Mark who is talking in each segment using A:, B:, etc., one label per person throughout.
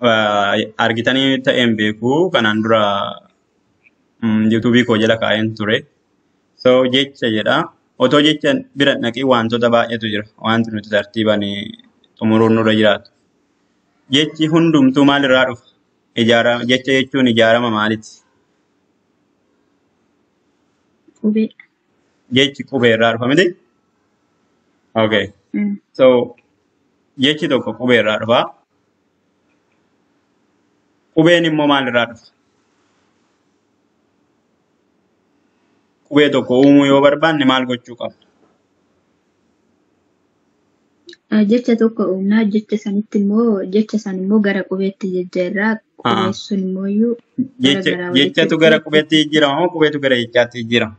A: Argitanii ta'een beeku kanaan dura yuutuubii koo jala kaa'een ture. So jecha jedha. Otoo jecha bira naqii wantoota baay'eetu jira. Wanti nuti tartiibaan xumuruun nurra jiraatu. Jechi hundumtuu maalirraa dhufa? Ijaarama jecha jechuun ijaarama maaliiti?
B: Qubee.
A: Jechi qubeerraa dhufa miti? Okay. So jechi tokko qubeerraa dhufa. Qubeen immoo maalirraa dhufa? Qubee tokko uumuu yoo barbaanne maal gochuu qabna?
B: Jecha tokko uumnaa jecha sanitti immoo jecha san immoo gara qubeetti jijjiirraa qubeen sun immoo iyyuu gara garaa walitti
A: Jechatu gara qubeetti jijjiirama moo qubeetu gara jechaatti jijjiirama?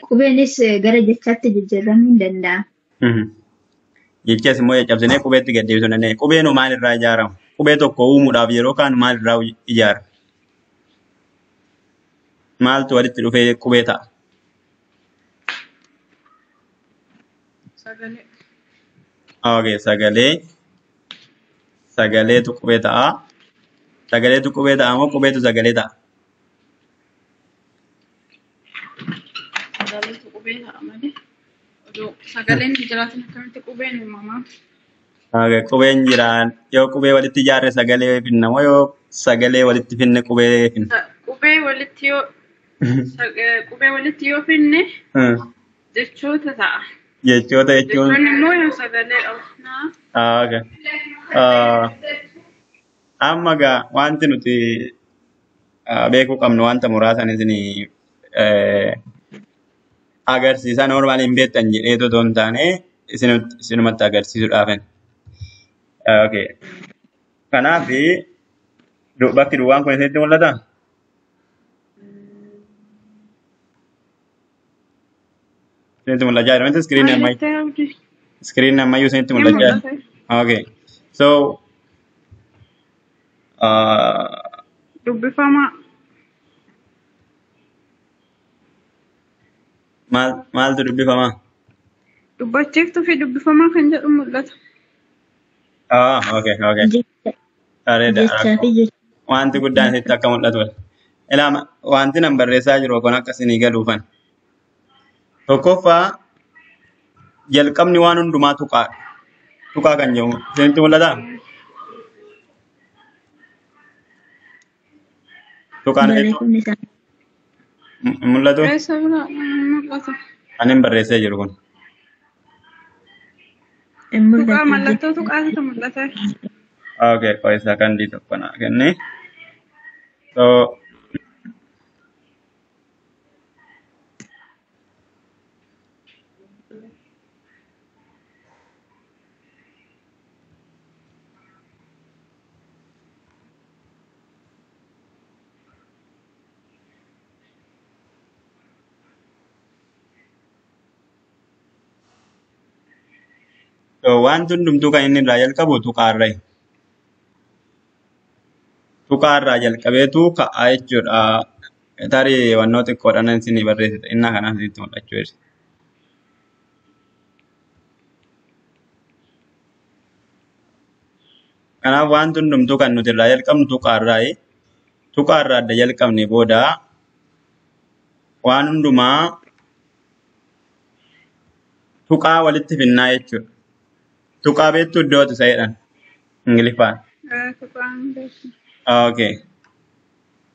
B: Qubeenis gara jechaatti jijjiiramuu hin danda'a.
A: Jechas immoo caccabsinee qubeetti gad deebisuu dandeenya. Qubeen hoo maalirraa ijaarama? Qubee tokko uumuudhaaf yeroo kaan maalirraa ijaarama? Maaltu walitti dhufee qubee ta'a?
C: Sagalee.
A: Okay, sagalee. Sagaleetu qubee ta'a. Sagaleetu qubee ta'a moo qubeetu sagalee ta'a?
C: Sagaleetu qubee ta'a malee. Odoo sagaleen hin jiraatin akkamitti qubeen uumamaa?
A: Okay, qubeen jiraan yoo qubee walitti ijaarre sagalee finna moo yoo sagalee walitti finne qubee finna?
C: Qubee walitti yoo qubee walitti yoo finne jechoota ta'a.
A: Jechoota jechuun
C: Jechoonni immoo yoo sagalee qabnaa.
A: Okay. Amma gaa wanti nuti beekuu qabnu wanta muraasan isinii agarsiisa normaali hin beektan jedhee otoo hin taane isinumatti agarsiisuudhaafin. Okay. Kanaaf bakki duwwaan kun isinitti mul'ataa? Isinitti mul'achaa jira miti iskiriinni
C: Maal
A: ammayyuu.
C: jettee abdii?
A: Iskiriinni ammayyuu isinitti
C: Ni
A: mul'achaa jira.
C: mul'ata.
A: Okay. So
C: Dubbifamaa.
A: Maaltu dubbifamaa?
C: Dubbachiiftuu fi dubbifamaa kan jedhu mul'ata.
A: Okay, okay.
B: Jecha
A: Bareeda.
B: jechaa fi jecha.
A: Wanti guddaan isitti akka mul'atu. Ilaa wanti nan barreessaa jiru kun akka isinii galuufan. Tokkoffaa jalqabni waan hundumaa tuqaadha. Tuqaa kan jedhamu isinitti mul'ataa? Tuqaan hedduu
B: Barreeffamni isaa
A: hin mul'atu?
C: Eessa bira mul'ata?
A: Kan hin barreessee jiru kun.
B: hin
C: Tuqaa
B: mul'atu
C: mallattoo
B: jecha.
C: tuqaatu mul'ata.
A: Okay, qo'isa kan dii tokko naa kenni. So wanti hundumtuu kan inni irraa jalqabu tuqaarrayi. Tuqaarraa jalqabeetu ka'a jechuudha. Tarii wannoo xiqqoodhaan isinii barreessite innaa kanaaf isinitti mul'achuu jedhe. Kanaaf wanti hundumtuu kan nuti irraa jalqabnu tuqaarraayi. Tuqaarraa adda jalqabne booda waan hundumaa tuqaa walitti finnaa jechuudha. Tuqaa beektu iddoo isa jedhan Ingiliffaan.
C: Tuqaan beeku.
A: Okay.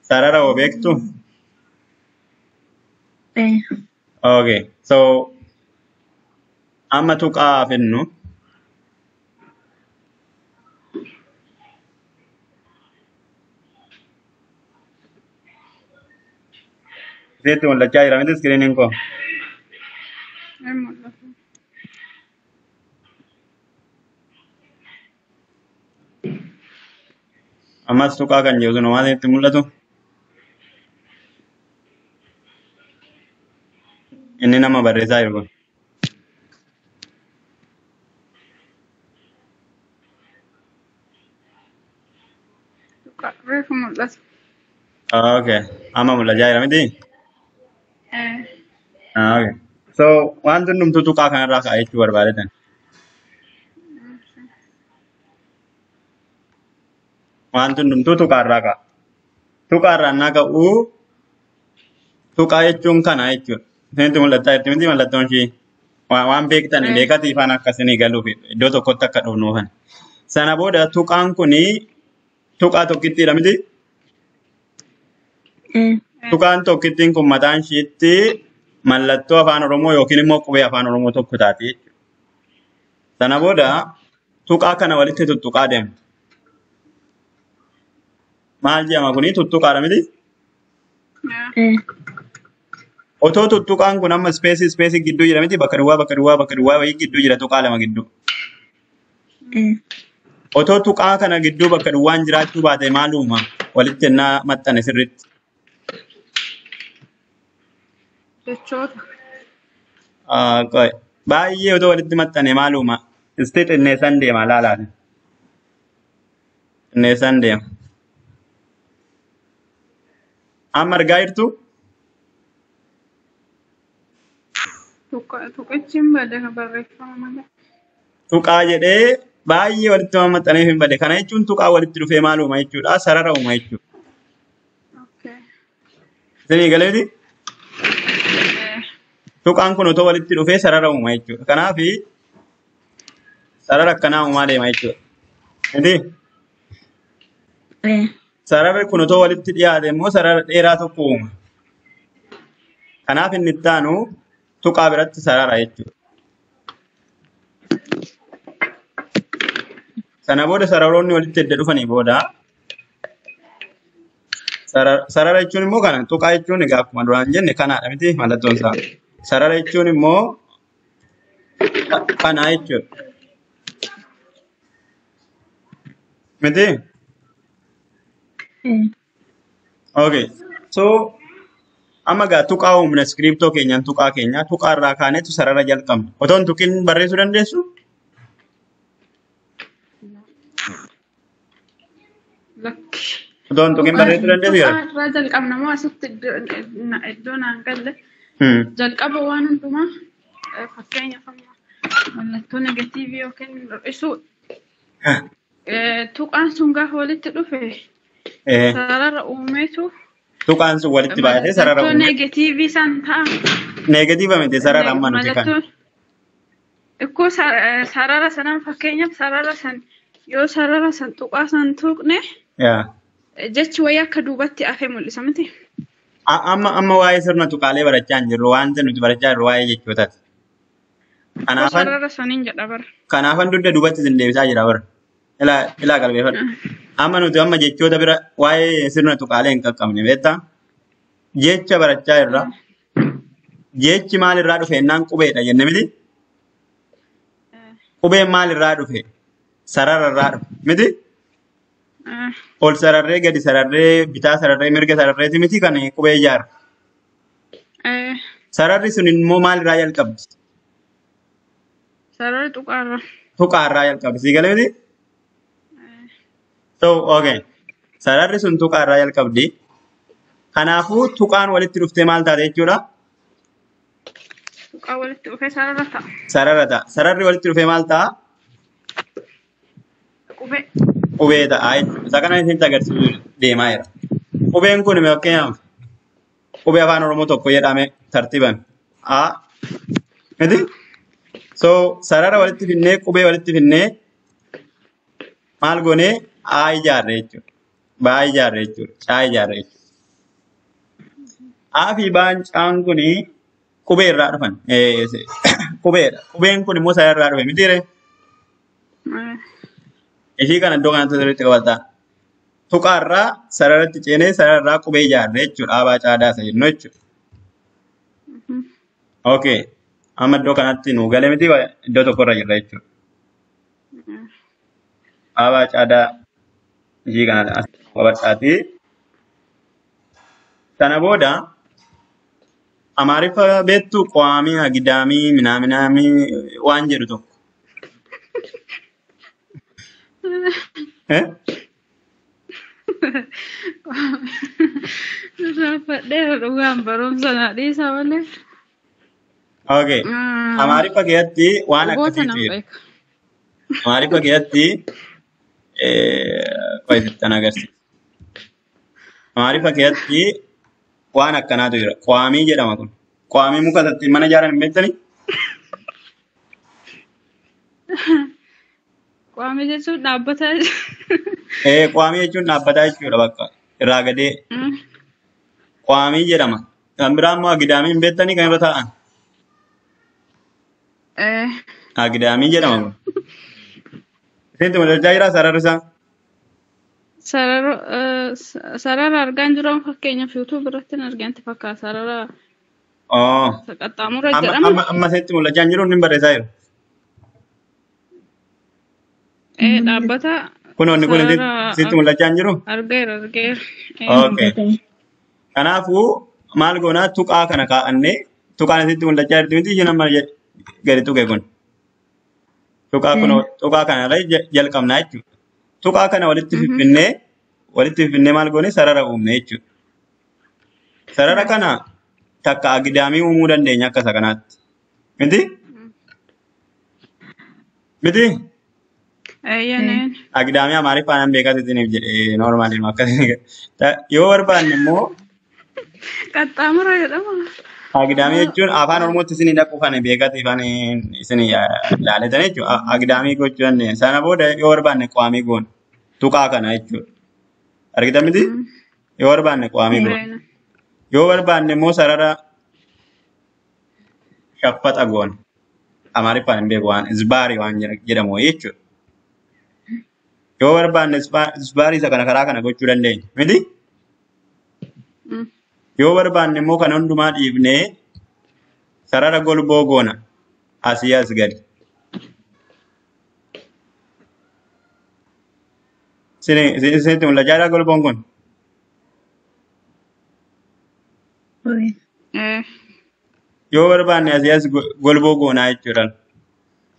A: Sarara hoo beektu? Okay. So amma tuqaa finnu. Isinitti mul'achaa jira miti iskiriiniin koo?
C: Ni mul'ata.
A: Ammas tuqaa kan jiru sun homaa isinitti mul'atu? Inni nama barreessaa jiru kun.
C: Tuqaa reefu mul'ata.
A: Okay. Amma mul'achaa jira miti? Ah, okay. So wanti hundumtuu tuqaa kanarraa ka'a jechuu barbaadetan. Wanti hundumtuu tuqaarraa ka'a. Tuqaarraa innaa ka'uu tuqaa jechuun kana jechuudha. Isinitti mul'achaa jirti miti mallattoon ishii. Waan beektani beekatiifaan akkasinii galuuf iddoo tokkotti akka dhufnuufan. Sana booda tuqaan kuni tuqaa tokkittiidha miti. Tuqaan tokkittiin kun mataan ishiitti mallattoo afaan Oromoo yookiin immoo qubee afaan Oromoo tokko taati jechuudha. Sana booda tuqaa kana walitti tuttuqaa deemtu. Maal jedhama kuni tuttuqaadha miti? Otoo tuttuqaan kun amma ispeesii ispeesii gidduu jira miti bakka duwwaa bakka duwwaa bakka duwwaa wayii gidduu jira tuqaa lama gidduu. Otoo tuqaa kana gidduu bakka duwwaan jiraachuu baate maal uuma? Walitti ennaa maxxane sirriitti.
C: Jechoota.
A: Qoy. Baay'ee otoo walitti maxxane maal uuma? Isti xinneessan deema laalaa. Xinneessan deema. Amma argaa jirtu?
C: Tuqichi hin bade barreeffama malee.
A: Tuqaa jedhee baay'ee walitti waan maxxaneef hin bade. Kana jechuun tuqaa walitti dhufee maal uuma jechuudha? Sarara uuma jechuudha.
C: Okay.
A: Isinii galeeti? Tuqaan kun otoo walitti dhufee sarara uuma jechuudha. Kanaaf sarara akkanaa uumaa deema jechuudha. Miti? Sararri kun otoo walitti dhiyaate immoo sarara dheeraa tokko uuma. Kanaaf inni itti aanu tuqaa biratti sarara jechuudha. Sana booda sararoonni walitti edda dhufanii booda sarara jechuun immoo kana tuqaa jechuun egaa akkuma duraan jenne kanaadha miti mallattoon isaa. Sarara jechuun immoo kana jechuudha. Miti? Okay. So amma egaa tuqaa uumna iskiriiptoo keenyaan tuqaa keenya tuqaa irraa kaanetu sarara jalqabna. Otoo hin tuqin barreessuu dandeessu?
C: Lakki.
A: Otoo hin tuqin barreessuu dandeessu
C: Tuqaa
A: jira?
C: irraa jalqabna moo asitti iddoo naan galle jalqaba waan hundumaa fakkeenyaaf amma mallattoo negatiivii yookiin hir'isuu tuqaan sun gaafa walitti dhufe sarara uumeetu
A: Tuqaan sun walitti baay'atee sarara
C: mallattoo
A: uume.
C: negatiivii san ta'a.
A: Negatiiva miti sarara amma nuti kan.
C: Mallattoo ikkoo sarara sanaan fakkeenyaaf sarara san yoo sarara san tuqaa san tuqne
A: Yaa.
C: jechi wayii akka duubatti hafe mul'isa miti.
A: Amma waa'ee sirna tuqaalee barachaa hin jirru. Wanti nuti barachaa jirru waa'ee jechootaati.
C: Ikkoo
A: Kanaafan
C: sarara saniin jedha bara.
A: kanaafan dugda duubatti isin deebisaa jira bara. Ilaa ilaa qalbeeffadhu. Amma nuti amma jechoota bira waa'ee sirna tuqaalee hin qaqqabne beektaa? Jecha barachaa jirra. Jechi maalirraa dhufe jennaan qubeedha jenne miti? Qubeen maalirraa dhufe? Sarararraa dhufe miti? Ol sararree gadi sararree bitaa sararree mirga sararreeti miti kan qubee ijaaru. Sararri sun immoo maalirraa jalqabdi?
C: Sararri tuqaarra.
A: Tuqaarraa jalqabdi. Sii galee miti? So, okay. Sararri sun tuqaarraa jalqabdi. Kanaafuu tuqaan walitti dhuftee maal taate jechuudha?
C: Tuqaa walitti dhufee sarara ta'a.
A: Sarara ta'a. Sararri walitti dhufee maal ta'a?
C: Qubee.
A: Qubee ta'a jechuudha. Isa kana isinitti agarsiisuu deemaa jira. Qubeen kun fakkeenyaaf qubee afaan Oromoo tokko jedhame tartiibame. A miti? So sarara walitti finnee qubee walitti finnee maal goonee A ijaarre jechuudha. B ijaarre jechuudha. C ijaarre jechuudha. A fi B'n C'n kuni qubee irraa dhufan. Qubeedha. Qubeen kun immoo sarara irraa dhufe mitiiree? Ishii kana iddoo kanatti sirriitti qabata. Tuqaarraa sararatti ceenee sararraa qubee ijaarre jechuudha. Abaa caadaa isa jennu jechuudha. Okay. Amma iddoo kanatti nu galee miti iddoo tokkorra jirra jechuudha. Abaa caadaa ishii kana as qabadhaati. Sana booda Amaariffa beektu qo'aamii, agidaamii, minaaminaamii waan jedhu tokko. Eh?
C: Irraanfadheera dhugaan barumsa na dhiisa malee.
A: Okay. Amaariffa keessatti waan
C: Quboota
A: akkasiitu
C: nan
A: jira.
C: beeka.
A: Amaariffa keessatti qo'isittan agarsiisa. Amaariffa keessatti waan akkanaatu jira. Qo'amii jedhama kun. Qo'amii muka isatti mana ijaaran hin beektanii?
C: Qo'amii jechuun dhaabbata.
A: Qo'amii jechuun dhaabbataa jechuudha bakka irraa gadee qo'amii jedhama. Kan biraa immoo agidaamii hin beektanii kan irra taa'an? Agidaamii jedhama kun. Isintu mul'achaa jiraa sararri isaa?
C: Sarara argaan jiru fakkeenyaaf YouTube irratti hin arganti fakkaata sarara
A: Oo.
C: qaxxaamura
A: Amma
C: jedhama.
A: amma amma isitti mul'achaa hin jiru inni barreessaa jiru.
C: Dhaabbata
A: Kun inni kun
C: sarara
A: isitti mul'achaa hin jiru?
C: argeera argeera.
A: Okay. Kanaafuu maal goonaa tuqaa kana kaa'annee tuqaan isitti mul'achaa jirti miti isheen amma gadi tuqe kun. Tuqaa kun tuqaa kana irra jalqabnaa jechuudha. Tuqaa kana walitti fiffinnee maal goone sarara uumne jechuudha. Sarara kana takka agidaamii uumuu dandeenya akka isa kanaatti. Miti? Miti?
C: Eeyyeen.
A: Agidaamii Amaariffaan nan beekaa isiniif jedhee noormaaliin akkasii. Yoo barbaanne immoo
C: Qaxxaamura jedhama.
A: Agidaamii jechuun afaan Oromootti isinii dhaquu kan beekati afaan isinii ilaaletan jechuudha. Agidaamii gochuu dandeenya. Sana booda yoo barbaanne qo'amii goona. Tuqaa kana jechuudha. Argitan miti? Yoo barbaanne qo'amii goona. Yoo barbaanne immoo sarara shaffaxa goona. Amaariffaan hin beeku waan isbaarii waan jedhamu jechuudha. Yoo barbaanne isbaarii isa kana karaa kana gochuu dandeenya. Miti? Yoo barbaanne immoo kan hundumaa dhiibnee sarara golboo goona. Asii as gadi. Isinitti mul'achaa jiraa golboon kun? Yoo barbaanne asii as golboo goonaa jechuudha.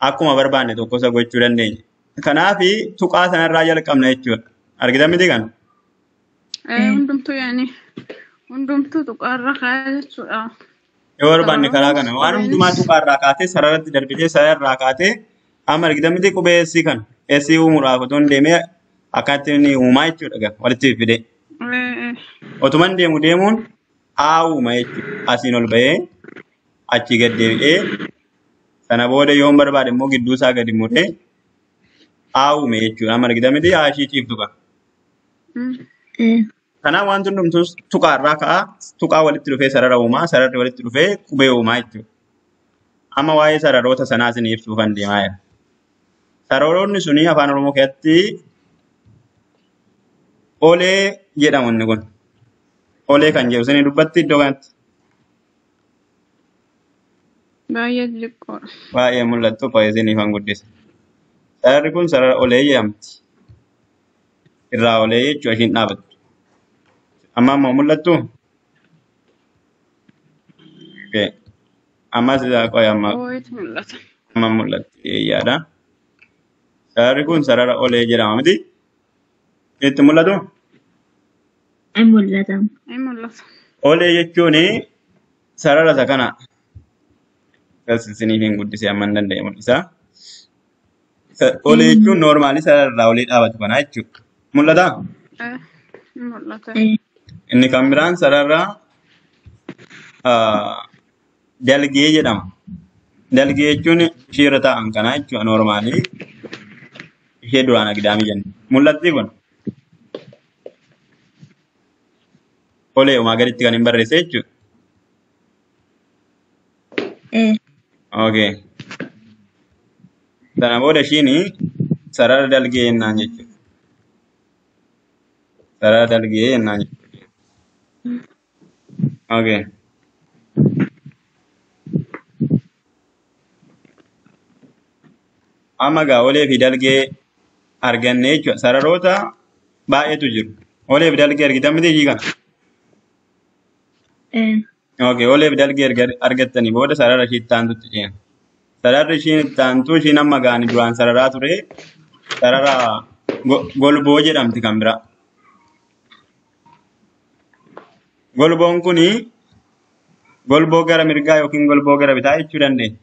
A: Akkuma barbaanne tokko isa gochuu dandeenya. Kanaaf tuqaa sanarraa jalqabna jechuudha. Argitan miti kana?
C: Hundumtuu yaani hundumtuu tuqaarra kaa'aa jechuudha.
A: Yoo barbaanne karaa kana waan hundumaa tuqaarraa kaatee sararatti darbitee sararraa kaatee amma argitan miti qubee essii kana. Essii uumuudhaaf otoo hin deemee akkatti inni uumaa jechuudha walitti fidee. Otuman deemu deemuun haa uuma jechuudha. Asiin ol ba'ee achii gad deebi'ee sana booda yoon barbaade immoo gidduu isaa gadi muree haa uume jechuudha. Amma argitan miti haa ishii ciiftu qaba. Kanaaf wanti hundumtuu tuqaarraa ka'aa tuqaa walitti dhufee sarara uumaa sararri walitti dhufee qubee uumaa jechuudha. Amma waa'ee sararoota sanaa isin ibsuufan deemaa jira. Sararoonni suni afaan Oromoo keessatti olee jedhamu inni kun. Olee kan jedhu isinii dubbatti iddoo kanatti.
C: Baay'ee xixiqqoodha.
A: Baay'ee mul'attu qo'ee isiniif an guddisa. Sararri kun sarara olee jedhamti. Irraa olee jechuudha ishiin dhaabattu. Amma ammoo mul'attu? Ammas qo'ee amma
C: Ooyitu mul'ata.
A: amma mul'atti yaada. Sararri kun sarara olee jedhama miti? Itti mul'atu?
B: Hin mul'ata.
C: Hin mul'ata.
A: Olee jechuun sarara isa kana. Isiniif hin guddisee amma hin danda'e mul'isa. Olee jechuun noormaali sarara irraa olee dhaabatu kana jechuudha. Mul'ataa?
C: Mul'ata.
A: Inni kan biraan sarara dalgee jedhama. Dalgee jechuun ishee irra taa'an kana jechuudha noormaali. Ishee duraan agidaamii jenna. Mul'atti kun? Olee homaa gaditti kan hin barreesse jechuudha. Okay. Sana booda ishiin sarara dalgee jennaan jechuudha. Sarara dalgee jennaan jechuudha. Okay. Amma egaa olee fi dalgee arganne jechuudha. Sararoota baay'eetu jiru. Olee fi dalgee argitan miti ishii kana? Okay, olee fi dalgee argattanii booda sarara ishii itti aantutti ceena. Sararri ishiin itti aantu ishiin amma gaani duraan sararaa ture sarara golboo jedhamti kan biraa. Golboon kuni Golboo gara mirgaa yookiin golboo gara bitaa jechuu dandeenya.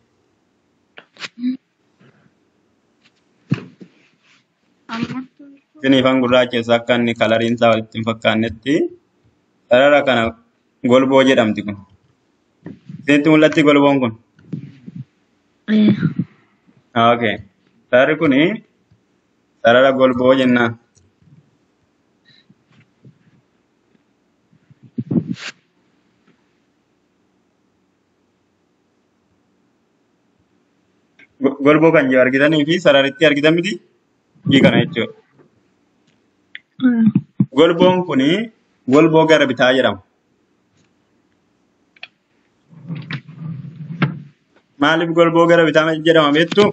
A: Isinifan gurraacha akka inni kalariin isaa walitti hin fakkaannetti sarara kana golboo jedhamti kun. Isinitti mul'atti golboon kun? Okay. Sararri kuni sarara golboo jennaan. Golboo kan jiru argitanii fi sararitti argitan miti? Ishii kana jechuudha. Golboon kuni golboo gara bitaa jedhama. Maaliif golboo gara bitaa jedhama beektuu?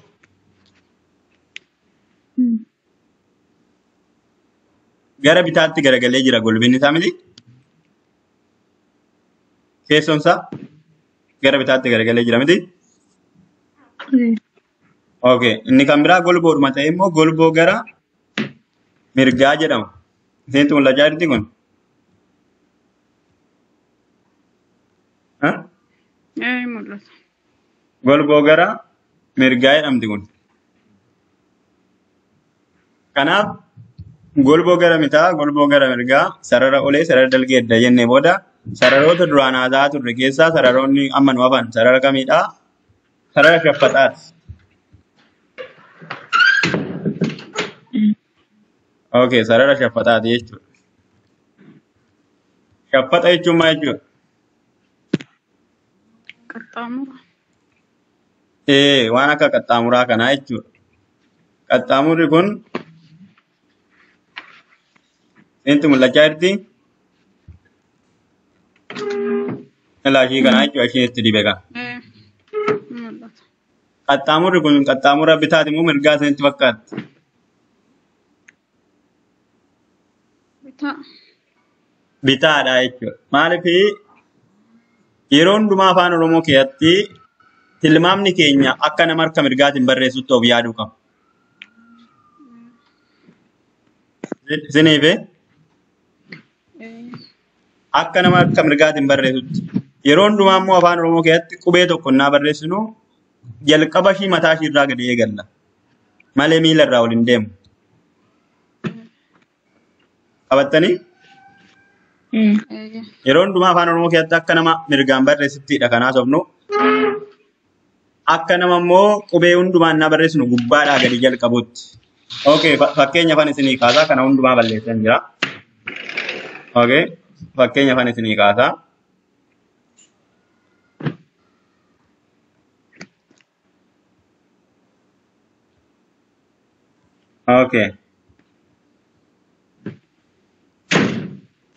A: Gara bitaatti garagalee jira golbinni isaa miti? Keessoon isaa gara bitaatti garagalee jira miti? Okay. Inni kan biraa golboodhuma ta'e immoo golboo gara mirgaa jedhama. Isinitti mul'achaa jirti kun?
C: Mul'ata.
A: Golboo gara mirgaa jedhamti kun. Kanaaf golboo gara bitaa, golboo gara mirgaa, sarara olee, sarara dalgee edda jennee booda sararoota duraan haasa'aa turre keessaa sararoonni amma nu hafan sarara kamidhaa? Sarara shaffaxaati. Okay, sarara shaffaxaati jechuudha. Shaffaxa jechuun maal jechuudha?
C: Qaxxaamura.
A: Waan akka qaxxaamuraa kanaa jechuudha. Qaxxaamurri kun isinitti mul'achaa jirti? Ilaa ishii kanaa jechuudha ishiin itti dibe kana.
C: Mul'ata.
A: Qaxxaamurri kun qaxxaamura bitaati moo mirgaa isinitti fakkaatti?
C: Bitaa.
A: Bitaadha jechuudha. Maaliif yeroo hundumaa afaan Oromoo keessatti tilmaamni keenya akka nama harka mirgaatiin barreessutti of yaaduu qaba. Isiniif akka nama harka mirgaatiin barreessutti. Yeroo hundumaa immoo afaan Oromoo keessatti qubee tokko innaa barreessinu jalqaba ishii mataa ishii irraa gadi eegalla. Malee miila irraa ol hin deemu. Qabattanii? Yeroo hundumaa afaan Oromoo keessatti akka nama mirgaan barreessuttidha kan haasofnu. Akka nama immoo qubee hundumaa innaa barreessinu gubbaadhaa gadi jalqabutti. Okay, fakkeenya afaan isinii kaasaa kana hundumaa balleessan jira. Okay, fakkeenya afaan isinii kaasaa. Okay.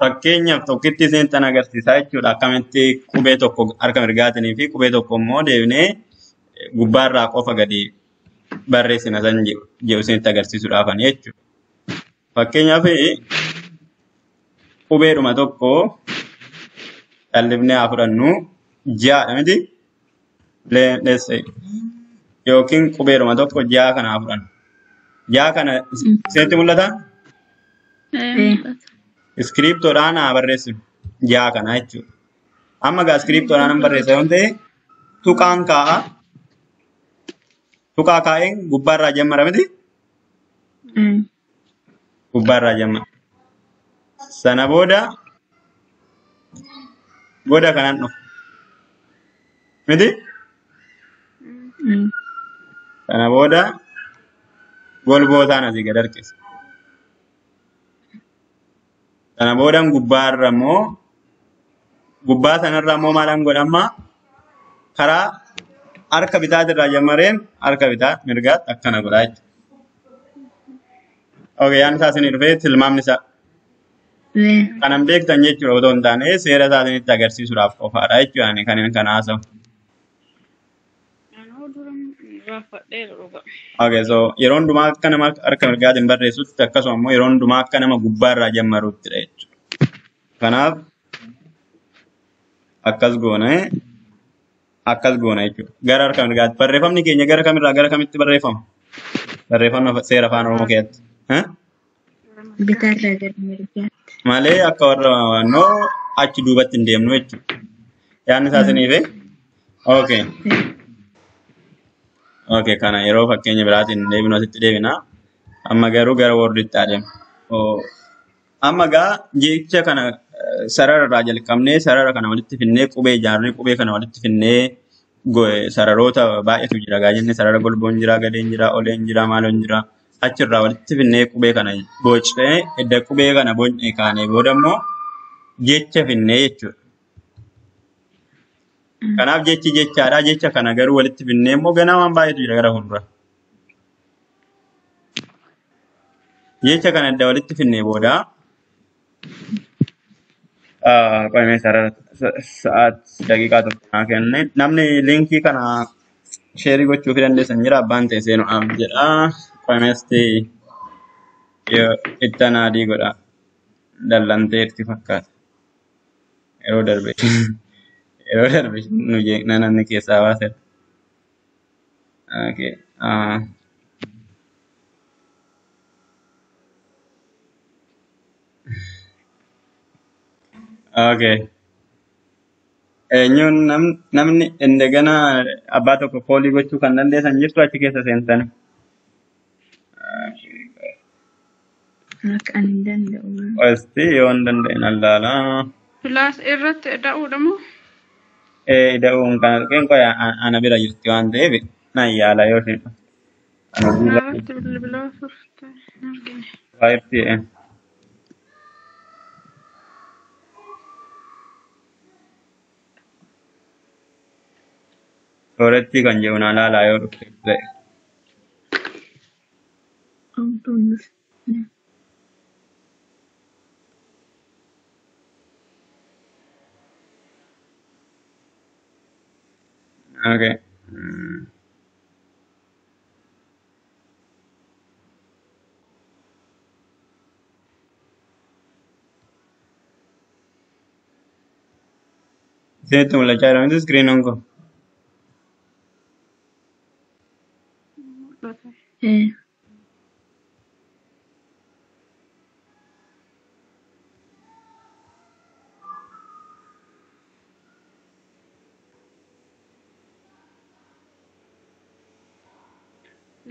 A: Fakkeenyaaf tokkitti isinitti agarsiisaa jechuudha. Akkamitti qubee tokko harka mirgaatinii fi qubee tokko immoo deebinee gubbaarraa qofa gadi barreessina san jedhu isinitti agarsiisuudhaafani jechuudha. Fakkeenyaaf qubeedhuma tokko dhallifnee haa fudhannu ja'adha miti? Let's say yookiin qubeedhuma tokko ja'a kana haa fudhannu. Ja'a kana isinitti mul'ataa? Iskiriiptoodhaan haa barreessinu ja'a kana jechuudha. Amma egaa iskiriiptoodhaan an barreessa yoo ta'e tuqaan kaa'a. Tuqaa kaa'een gubbaarraa jammara miti? Gubbaarraa jammara. Sana booda goda kanaan dhufa. Miti? Sana booda golboo isaan asii gad harkisa. Sana booda gubbaarra immoo gubbaa sanarra immoo maalan godhamma karaa harka bitaatirraa jammareen harka bitaa mirgaatti akkana godhaa jechuudha. Okay, yaadni isaa isinii dhufee tilmaamni isaa kanan beektan jechuudha otoo hin taane seera isaa isinitti agarsiisuudhaaf qofaadha jechuudha ani kan inni kana haasa'u. Okay, so yeroo hundumaa akka nama harka mirgaatiin barreessutti akkasuma immoo yeroo hundumaa akka nama gubbaarraa jammaruuttidha jechuudha. Kanaaf akkas goone akkas goona jechuudha. Gara harka mirgaatti barreeffamni keenya gara kamirraa gara kamitti barreeffama? Barreeffamni seera afaan Oromoo keessatti.
B: Bitaarraa gara mirgaatti.
A: Malee akka warra naannoo achi duubatti hin deemnu jechuudha. Yaadni isaa isiniif? Okay. Okay, kana yeroo fakkeenya biraatiin deebinu asitti deebina. Amma garuu gara worditti adeema. Amma gaa jecha kana sarara irraa jalqabnee sarara kana walitti finnee qubee ijaarree qubee kana walitti finnee sararoota baay'eetu jira gaa jennee sarara golboon jira, gadeen jira, oleen jira, maaloon jira. Achirraa walitti finnee qubee kana bocnee edda qubee kana bocnee kaanee booda immoo jecha finnee jechuudha. Kanaaf jechi jechaadha. Jecha kana garuu walitti finnee immoo ganaa waan baay'eetu jira gara fuuldura. Jecha kana edda walitti finnee booda qo'amee sarara sa'aat daqiiqaa tokko naa kenne. Namni liinkii kana sheerii gochuu fi dandeessan jira. Abbaan ta'e seenuudhaaf jedha. Qo'ameesti itti adii godha. Dallanteerti fakkaata. Yeroo darbe yeroo darbe nu jeeqna namni keessaa baasedha. Okay. Okay. Eenyuun namni indegana abbaa tokko koolii gochuu kan dandeessan jirtu achi keessa seentan.
B: Akka ani hin danda'u.
A: Asti yoo hin danda'in allaala.
C: Pilaas irratti da'uudha moo?
A: Ida'uun kan argeen qoya ana bira jirti waan ta'eef nan yaala yoo isheen ana bira
C: Irratti bilbilaa turte hin argine.
A: baay'ee. Sooretti kan jedhu na laalaa yoo dhufte ta'e.
B: Homtuun dhufe.
A: Okay. Isinitti mul'achaa jira miti iskiriiniin kun?
C: Mul'ata.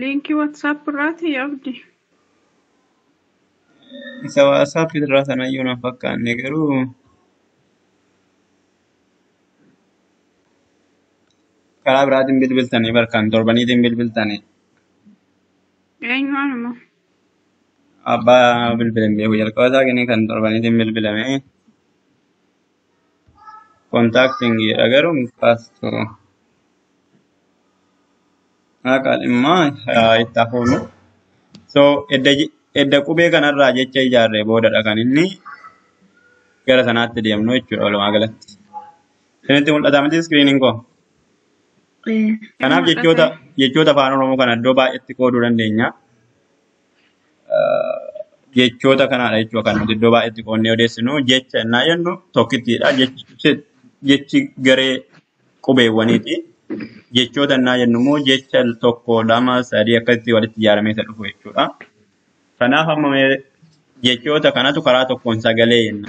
C: Liinkii WhatsApp irraati yaabdi.
A: Isa WhatsApp irraa sanayyuu na fakkaanne garuu karaa biraatiin bilbiltanii barkaan torbaniitiin bilbiltanii
C: Eenyuun immoo?
A: abbaa bilbilan beeku jalqaba isaa kennee kan torbaniitiin bilbilame kontaaktiin jedha garuu kaastu haqa dhimma itti hafuunu. So edda qubee kanarraa jecha ijaarree boodadha kan inni gara sanaatti deemnu jechuudha walumaa galatti. Isinitti mul'ata miti iskiriiniin koo?
C: Hin
A: Kanaaf
C: mul'ata.
A: jechoota afaan Oromoo kana iddoo baay'eetti qooduu dandeenya. Jechoota kanaadha jechuudha kan nuti iddoo baay'eetti qoodnee odeessinu. Jecha innaa jennu tokkittiidha. Jechi garee qubeewwaniiti. Jechoota innaa jennu immoo jecha tokko, lama, sadii akkasitti walitti ijaaramee isa dhufu jechuudha. Kanaaf amma mee jechoota kanatu karaa tokkoon sagalee jenna.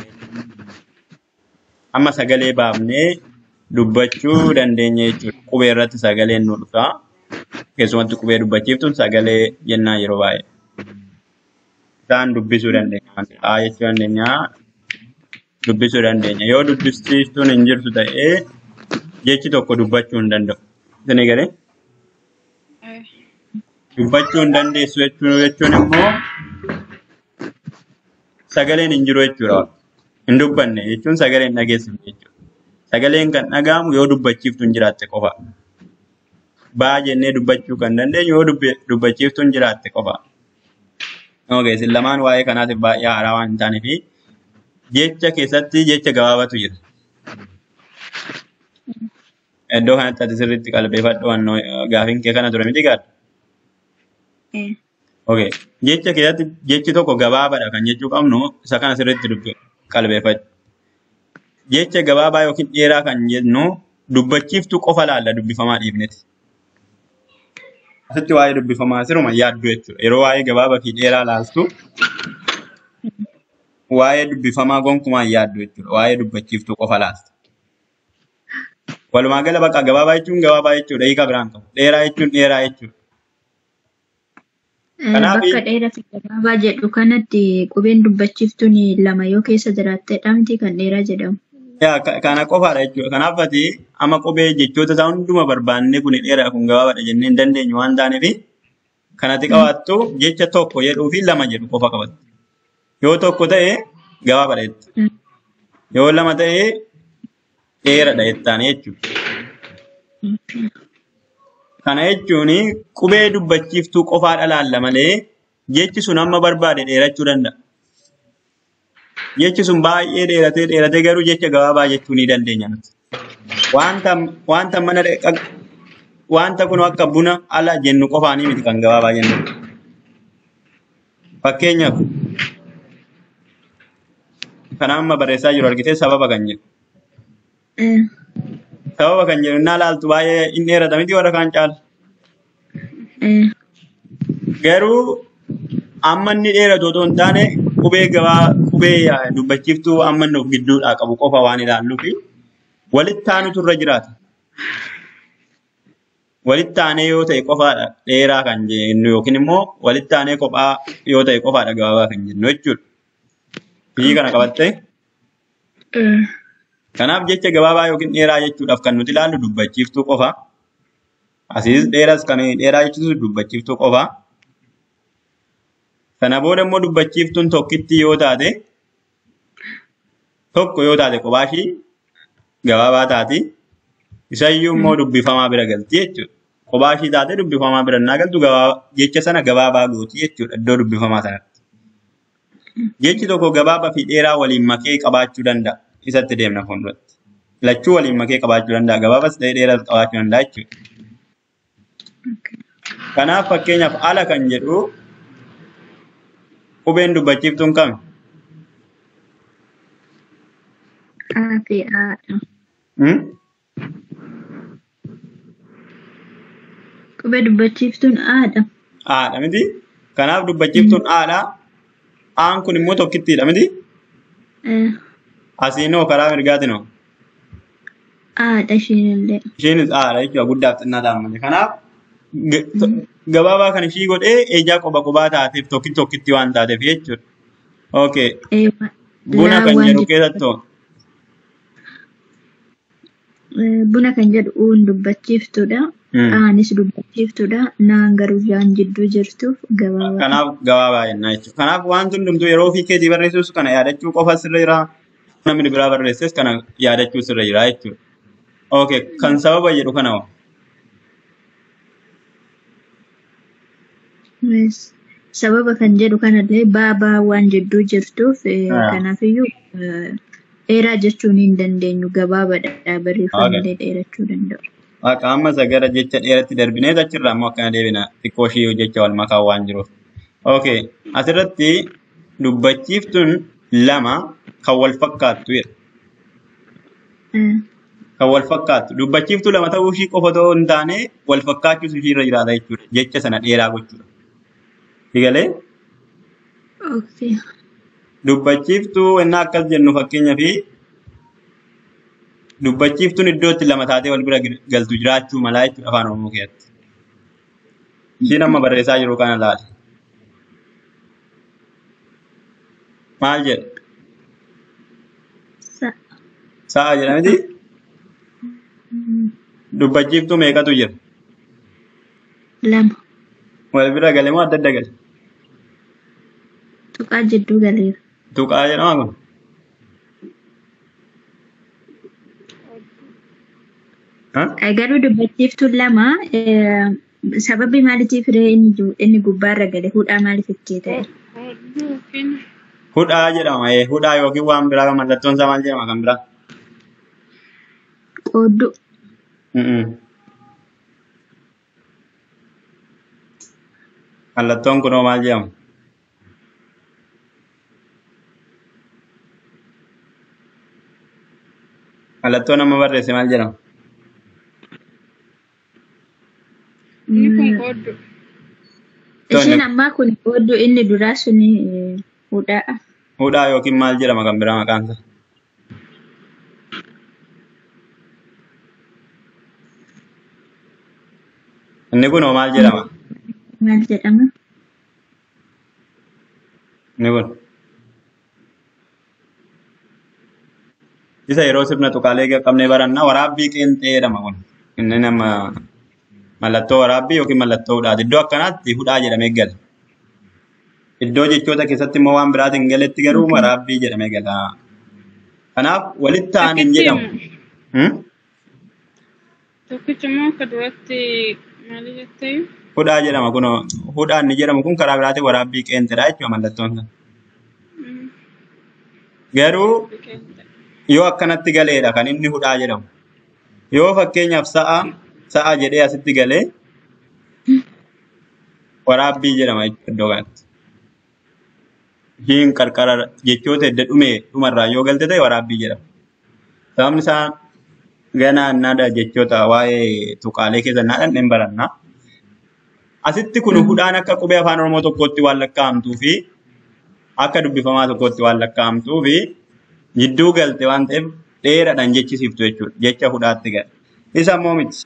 A: Amma sagalee baafnee dubbachuu dandeenya jechuudha. Qubee irratti sagaleen nu dhufa. Keessumatti qubee dubbachiiftuun sagalee jennaan yeroo baay'ee. Isaan dubbisuu dandeenya. A jechuu dandeenya. Dubbisuu dandeenya. Yoo dubbistiiftuun hin jirtu ta'ee jechi tokko dubbachuu hin danda'u. Isinii galee? Dubbachuu hin dandeessu jechuun immoo sagaleen hin jiru jechuudha. Hin dubbanne jechuun sagalee hin dhageessifne jechuudha. Sagaleen kan dhaga'amu yoo dubbachiiftuun jiraatte qofa. Baa jennee dubbachuu kan dandeenyu yoo dubbachiiftuun jiraatte qofa. Okay, isin lamaan waa'ee kanaatiif baay'ee haaraa waan hin taaneef jecha keessatti jecha gabaabatu jira. Iddoo kanatti ati sirriitti qalbeeffadhu waan gaafiin kee kana ture miti gaadha. Okay. Jecha keessatti jechi tokko gabaabaadha kan jechuu qabnu isa kana sirriitti qalbeeffadhu. Jecha gabaabaa yookiin dheeraa kan jennu dubbachiiftuu qofa laalla dubbifamaa dhiifneti. Asitti waa'ee dubbifamaa siruma yaaddu jechuudha. Yeroo waa'ee gabaabaa fi dheeraa laaltu waa'ee dubbifamaa gonkumaa hin yaaddu jechuudha. Waa'ee dubbachiiftuu qofa laalta. Walumaa gala bakka gabaabaa jechuun gabaabaa jechuudha. Hiika biraan qabu. Dheeraa jechuun dheeraa jechuudha. Kanaaf
B: Bakka dheeraa fi gabaabaa jedhu kanatti qubeen dubbachiiftuun lama yoo keessa jiraattedha miti kan dheeraa jedhamu.
A: Kana qofaadha jechuudha. Kanaaf ati amma qubee jechoota isaa hunduma barbaannee kun dheeraa kun gabaabaadha jennee hin dandeenyu waan taaneef kanatti qabaattu jecha tokko jedhuu fi lama jedhu qofa qabatta. Yoo tokko ta'e gabaabaadha jetta. Yoo lama ta'e dheeraadha jettaan jechuudha. Kana jechuun qubee dubbachiiftuu qofaadha laalla malee jechi sun amma barbaade dheerachuu danda'a. Jechi sun baay'ee dheeratee dheeratee garuu jecha gabaabaa jechuu ni dandeenya nuti. Wanta mana wanta kun akka buna ala jennu qofaanii miti kan gabaabaa jennu. Fakkeenyaaf kan amma barreessaa jiru argitee sababa kan jedhu. Sababa kan jedhu innaa laaltu baay'ee inni dheerata miti warra kaan caala. Garuu amma inni dheeratu otoo hin taane qubee gabaa qubee dubbachiiftuu amma inni of gidduudhaa qabu qofa waan ilaalluuf walitti aanutu irra jiraata. Walitti aanee yoo ta'e qofaadha dheeraa kan jennu yookiin immoo walitti aanee kophaa yoo ta'e qofaadha gabaabaa kan jennu jechuudha. Biyyi kana qabattee? Kanaaf jecha gabaabaa yookiin dheeraa jechuudhaaf kan nuti ilaallu dubbachiiftuu qofa. Asiis dheeras kan dheeraa jechuunis dubbachiiftuu qofa. Kana booda immoo dubbachiiftuun tokkitti yoo taate tokko yoo taate kophaa ishii gabaabaa taati. Isayyuu immoo dubbifamaa bira galti jechuudha. Kophaa ishii taate dubbifamaa bira naa galtu jecha sana gabaabaa gooti jechuudha iddoo dubbifamaa sanatti. Jechi tokko gabaabaa fi dheeraa waliin makee qabaachuu danda'a. Isatti deemna fuulduratti. Lachuu waliin makee qabaachuu danda'a. Gabaabaas ta'ee dheeraas qabaachuu danda'a jechuudha. Kanaaf fakkeenyaaf ala kan jedhu qubeen dubbachiiftuun kami?
B: A fi A dha. Qubee dubbachiiftuun A dha.
A: A dha miti? Kanaaf dubbachiiftuun A dha. Aan kun immoo tokkittiidha miti? Asiinoo karaa mirgaatinoo?
B: A dha ishiinillee.
A: Isheenis A dha jechuudha guddaaf xinnaa ta'an malee. Kanaaf gabaabaa kan ishii godhee ejaa qoba qobaa taateef tokkitti tokkitti waan taateef jechuudha. Okay. Buna kan jedhu keessattoo?
B: Buna kan jedhu uun dubbachiiftuudha. Aanis dubbachiiftuudha. Naan garuu yaan jidduu jirtuuf gabaabaadha.
A: Kanaaf gabaabaa jenna jechuudha. Kanaaf wanti hundumtuu yeroo ofii keetii barreessus kana yaadachuu qofa sirra jira. Namni biraa barreesses kana yaadachuu sirra jira jechuudha. Okay. Kan sababa jedhu kana hoo?
B: Sababa kan jedhu kanallee baabaa waan jidduu jirtuuf kanaafiyyuu dheeraa jechuun hin dandeenyu gabaabaadha barreeffamni dheerachuu danda'u.
A: Waaqa amma isa gara jecha dheeratti darbinee achirraa immoo akkana deebina xiqqoo ishii jecha wal makaa waan jiruuf. Okay. Asirratti dubbachiiftuun lama kan wal fakkaattu jedha. Kan wal fakkaattu. Dubbachiiftuu lama ta'uu ishii qofa otoo hin taane wal fakkaachuus ishii irra jiraata jechuudha. Jecha sana dheeraa gochuudha. Egalee?
B: Okay.
A: Dubbachiiftuu innaa akkas jennu fakkeenyaaf dubbachiiftuun iddoo itti lama taatee wal bira galtu jiraachuu malaa jechuudha afaan Oromoo keessatti. Ishiin amma barreessaa jiru kana laali. Maal jedha? Sa'a jedha miti? Dubbachiiftuu meeqatu jira?
B: Lama.
A: Wal bira gale moo adda adda gale?
B: Tuqaa jidduu galeera.
A: Tuqaa jedhama kun?
B: Garuu dubbachiiftuun lama sababi maaliitiif inni gubbaarra gale hudhaa maaliif itti ta'e?
A: Hudhaa jedhama. Hudhaa yookiin waan biraa mallattoon isaa maal jedhama kan biraa?
B: Qoodduu.
A: Mallattoon kunoo maal jedhama? Mallattoon amma barreesse maal jedhama?
C: Inni kun qoodduu.
B: Isheen ammaa kun qoodduu inni duraa suni hudhaa.
A: Hudhaa yookiin maal jedhama kan biraa maqaan isaa? Inni kun hoo maal jedhama?
B: Maal jedhama?
A: Inni kun isa yeroo sirna tuqaalee qabnee baranna waraabbii qeenxee jedhama kun. Inni nama mallattoo waraabbii yookiin mallattoo hudhaati. Iddoo akkanaatti hudhaa jedhamee gala. Iddoo jechoota keessatti immoo waan biraatiin galetti garuu waraabbii jedhamee gala. Kanaaf walitti aanan hin jedhamu.
C: Tokkichi immoo akka duratti maali jettee?
A: Hudhaa jedhama kun hudhaan inni jedhamu kun karaa biraatiin waraabbii qeenxeedha jechuudha mallattoon sun. Garuu yoo akkanatti galeedha kan inni hudhaa jedhamu. Yoo fakkeenyaaf sa'a jedhee asitti galee waraabbii jedhama jechuudha iddoo kanatti. Ishiin qarqara jechoota edda dhume dhumarraa yoo galte ta'e waraabbii jedhama. Sababni isaa ganaa naada jechoota waa'ee tuqaalee keessa naadhan hin baranna. Asitti kun hudhaan akka qubee afaan Oromoo tokkootti waan lakkaa'amtuu fi akka dubbifamaa tokkootti waan lakkaa'amtuu fi jidduu galte waan ta'eef dheeraadhaan jechisiiftu jechuudha. Jecha hudhaatti gala. Isa immoo miti.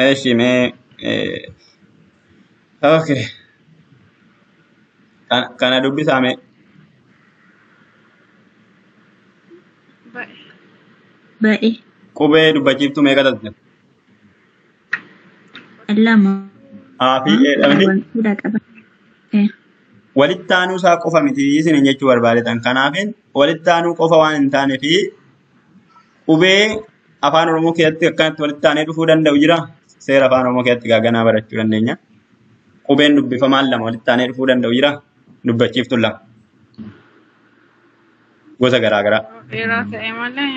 A: Eeshi mee okay. Kana dubbisaa mee.
B: Ba'e.
A: Qubee dubbachiiftuu meeqa taate?
B: Lama.
A: A fi E dha miti.
B: Hudhaa qaba.
A: Walitti aanuu isaa qofa miti isiniin jechuu barbaadetan. Kanaafin walitti aanuu qofa waan hin taane fi qubee afaan Oromoo keessatti akkanatti walitti aanee dhufuu danda'u jira. Seera afaan Oromoo keessatti gaaganaa barachuu dandeenya. Qubeen dubbifamaan lama walitti aanee dhufuu danda'u jira. Dubbachiiftuun lama. Gosa garaa garaa.
C: Dheeraa ta'e malee.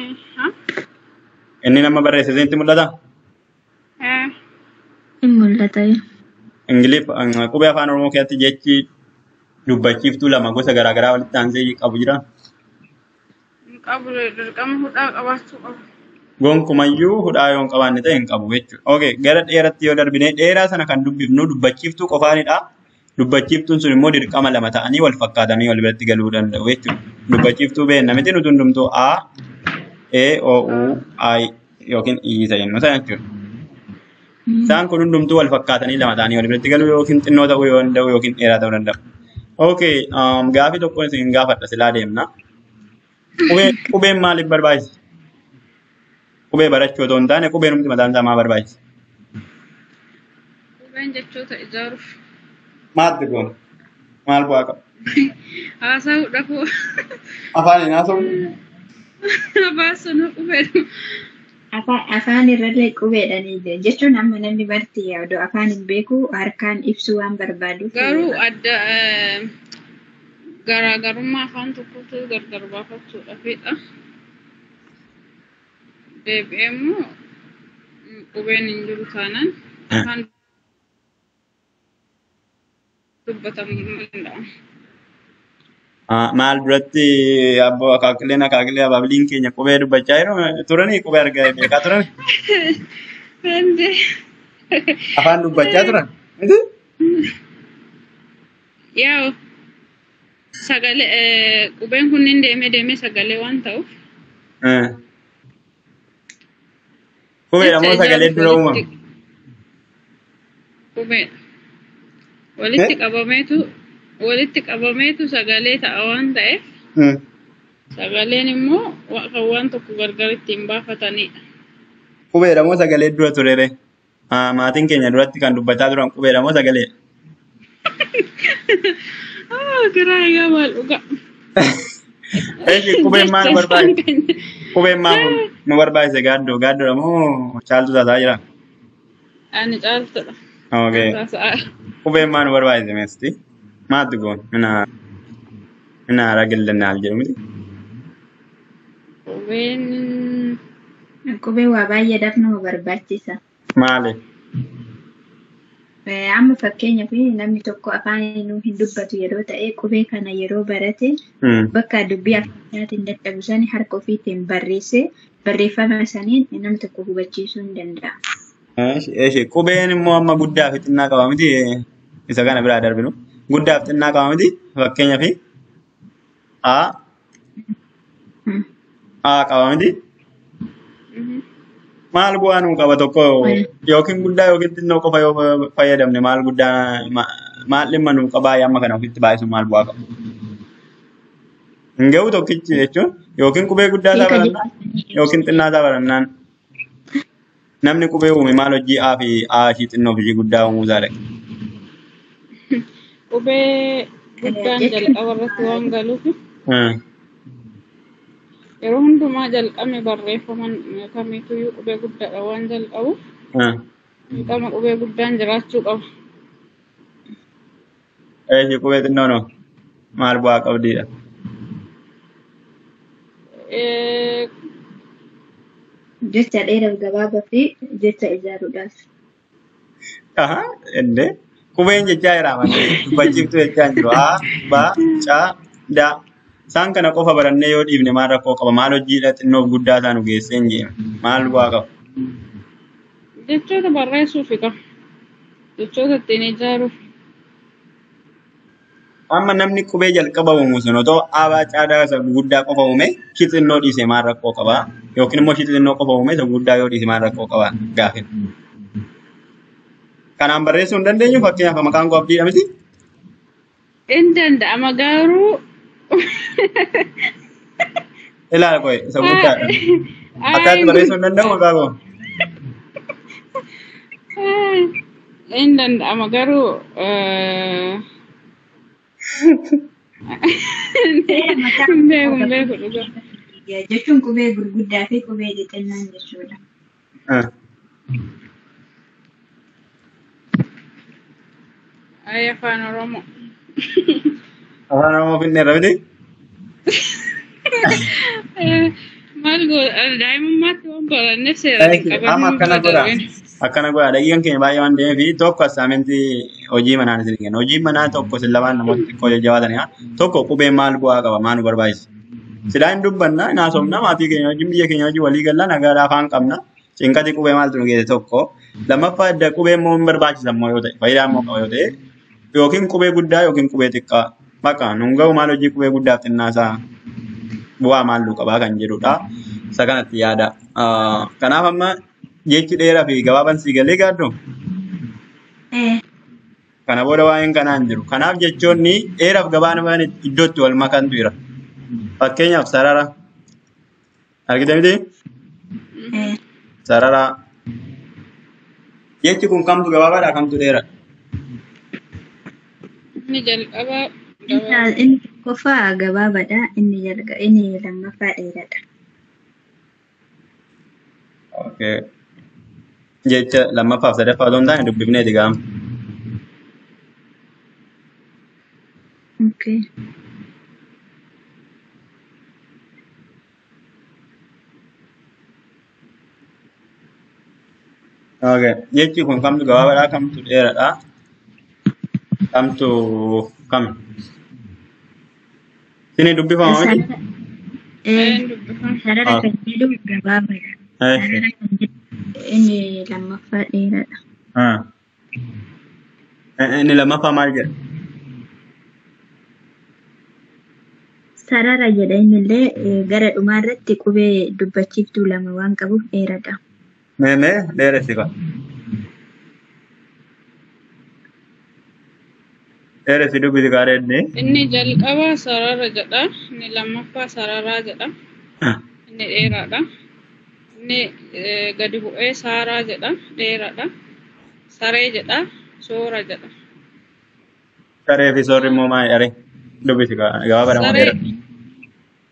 A: Inni nama barreesse isinitti mul'ata?
B: Hin mul'ata.
A: Ingiliff qubee afaan Oromoo keessatti jechi dubbachiiftuu lama gosa garaa garaa walitti aansee qabu jira.
C: Qabu dirqama hudhaa qabaachuu qabu.
A: Gonkumayyuu hudhaa yoo hin qabaanne ta'e hin qabu jechuudha. Okay, gara dheeratti yoo darbine dheeraa sana kan dubbifnu dubbachiiftuu qofaanidha. Dubbachiiftuun sun immoo dirqama lama ta'anii wal fakkaatanii wal biratti galuu danda'u jechuudha. Dubbachiiftuu beekna miti nuti hundumtuu A, E, O, U, I yookiin I isa jennu sana jechuudha. Isaan kun hundumtuu wal fakkaatanii lama ta'anii wal biratti galuu yookiin xinnoo ta'uu yoo danda'u yookiin dheeraa ta'uu danda'u. Okay, gaafii tokko isin gaafadha silaa deemna. Qubeen maaliif barbaachisa? Qubee barachuu otoo hin taane qubeen humti mataan isaa maa barbaachisa?
C: Qubeen jechoota ijaaruuf.
A: Maaltu kun? Maal bu'aa qaba?
C: Haasa'uu dhafuu.
A: Afaan hin haasa'u?
C: Afaan sunuu qubeedha.
B: Afaan irrallee qubeedhanii jechuun amma namni barti yaadu afaan hin beeku harkaan ibsuu waan barbaaduuf.
C: Garuu adda garaagarummaa afaan tokkotu gargar baafachuudhaafidha. Deebi'ee immoo qubeen hin jiru taanaan afaan dubbatamuu danda'a.
A: Maal duratti abboo akaakileen akaakilee abaabiliin keenya qubee dubbachaa yeroo turanii qubee argaa beekaa turan? Afaan dubbachaa turan? Miti?
C: Yaa'u sagalee qubeen kunniin deemee deemee sagalee waan ta'uuf.
A: Qubeedha moo sagalee dura uumame?
C: Qubeedha. Walitti qabameetu sagalee ta'a waan ta'eef sagaleen immoo kan waan tokko gargar ittiin baafatanidha.
A: Qubeedha moo sagalee dura turere? Maatiin keenya duratti kan dubbachaa turan qubeedha moo sagaleedha?
C: Giraa egaa maal dhugaa.
A: Qubeen maal barbaachise? Qubeen maal nu barbaachise gaaddoo? Gaaddoodha moo caaltu taasaa jira?
C: Ani caaltudha.
A: Okay. Qubeen maal nu barbaachise meesti? Maaltu goon? Mina haaraa gillannaal jedhu miti?
C: Qubeen
B: Qubeen waa baay'eedhaaf nama barbaachisa.
A: Maali?
B: Amma fakkeenyaaf namni tokko afaan hin dubbatu yeroo ta'e qubee kana yeroo barate bakka dubbii afaan isaatiin dadhabu sani harka ofiitiin barreessee barreeffama saniin namni tokko hubachiisuu hin danda'a.
A: Eeshi qubeen immoo amma guddaa fi xinnaa qaba miti isa kana biraa darbinu. Guddaa fi xinnaa qaba miti fakkeenyaaf A A qaba miti. Maal bu'aa nuu qaba tokko yookiin guddaa yookiin xinnoo qofa yoo fayyadamne maal guddaa maal dhimma nuu qabaa amma kana ofitti baay'isuun maal bu'aa qaba? Hin ga'u tokkichi jechuun yookiin qubee guddaa isaa
B: Hiika
A: barannaan yookiin xinnaa isaa barannaan namni qubee uume maal hojii A fi A ishii xinnoo fi ishii guddaa uumuu isaa dhaqe.
C: Qubee guddaan
B: Jechuun
C: jalqaba irratti waan galuuf yeroo hundumaa jalqabni barreeffaman kamiituyyuu qubee guddaadha waan jalqabu dirqama qubee guddaan jiraachuu qaba.
A: Eeshi qubee xinnoo noo maal bu'aa qabdiidha?
B: Jecha dheeraaf gabaabaa fi jecha ijaaruudhaaf.
A: Aha, ende qubeen jechaa jira malee dubbachiiftuu jechaa hin jiru. A, B, C, D. Isaan kana qofa barannee yoo dhiifne maal rakkoo qaba? Maal hojiidha xinnoof guddaa isaa nu geessee hin jeeme? Maal bu'aa qaba?
C: Jechoota barreessuufi qaba. Jechoota ittiin ijaaruuf.
A: Amma namni qubee jalqaba uumu sun otoo A, B, C, D isa guddaa qofa uume ishii xinnoo dhiise maal rakkoo qaba? Yookiin immoo ishii xinnoo qofa uume isa guddaa yoo dhiise maal rakkoo qaba? Gaafin. Kanaan barreessuu hin dandeenyu fakkeenyaaf maqaan koo Abdiidha miti?
C: Hin danda'ama garuu
A: Ilaala qoy isa guddaadha. Akkaatti barreessuu hin danda'u maqaa koo?
C: Hin danda'ama garuu
B: Seera mataa
C: hin beeku hin beeku dhugaa.
B: Jechuun qubee gurguddaa fi qubee xixinnaan jechuudha.
C: Ay afaan Oromoo.
A: Afaan Oromoo finneerra miti?
C: Maal goota daa'imummaatti waan baranneef seeraan hin
A: Amma
C: qabannu
A: akkana
C: bira
A: godha.
C: darbine.
A: Akkana godha. Daqiiqaan keenya baay'ee waan deemeef tokko assaamintii hojii manaan isin kenna. Hojiin manaa tokko isin lamaan namoota xiqqoo jajjabaatanidha. Tokko qubeen maal bu'aa qaba? Maal nu barbaachisa? Silaa hin dubbanna, hin haasofna, maatii keenya wajjin, biyya keenya wajjin walii galla, nagaadhaa afaan qabna. Cinqati qubee maaltu nu geesse tokko. Lammaffaa edda qubee immoo hin barbaachisa immoo yoo ta'e, faayidaa immoo qaba yoo ta'e, yookiin qubee guddaa yookiin qubee xiqqaa. Bakka nun ga'u maal hojii qubee guddaaf xinnaa isaa bu'aa maal nu qabaa kan jedhudha. Isa kanatti yaada. Kanaaf amma jechi dheeraa fi gabaabaan sii galee gaaddu kana booda waa'een kanaa hin jiru. Kanaaf jechoonni dheeraaf gabaabaan iddootti wal makantu jira. Fakkeenyaaf sarara argite miti? Sarara jechi kun kamtu gabaabaadha kamtu dheeraa?
C: Inni jalqabaa gabaabaa.
B: Inni tokkoffaa gabaabaadha. Inni jalqa inni lammaffaa dheeraadha.
A: Okay. Jecha lammaffaaf sadaffaa otoo hin taane dubbifneeti gaama.
B: Okay.
A: Okay. Jechi kun kamtu gabaabaadha kamtu dheeraadha? Kamtu kami? Isinii dubbifama miti?
B: Sarara
C: Een dubbifama.
B: sarara kan jedhu gabaabaadha. Sarara kan jedhu inni lammaffaa dheeraadha.
A: Inni lammaffaa maal jedha?
B: Sarara jedha innillee gara dhumaa irratti qubee dubbachiiftuu lama waan qabuuf dheeraadha.
A: Mee mee dheeressi qaba. Dheeressi dubbisi gaariidha.
C: Inni jalqabaa sarara jedha. Inni lammaffaa sararaa jedha. Inni dheeraadha. Inni gadi bu'ee saaraa jedha. Dheeraadha. Saree jedha. Soora jedha.
A: Saree fi soorri immoo maal dharee? Dubbisi gabaabaadha moo
C: Saree
A: dheeraa?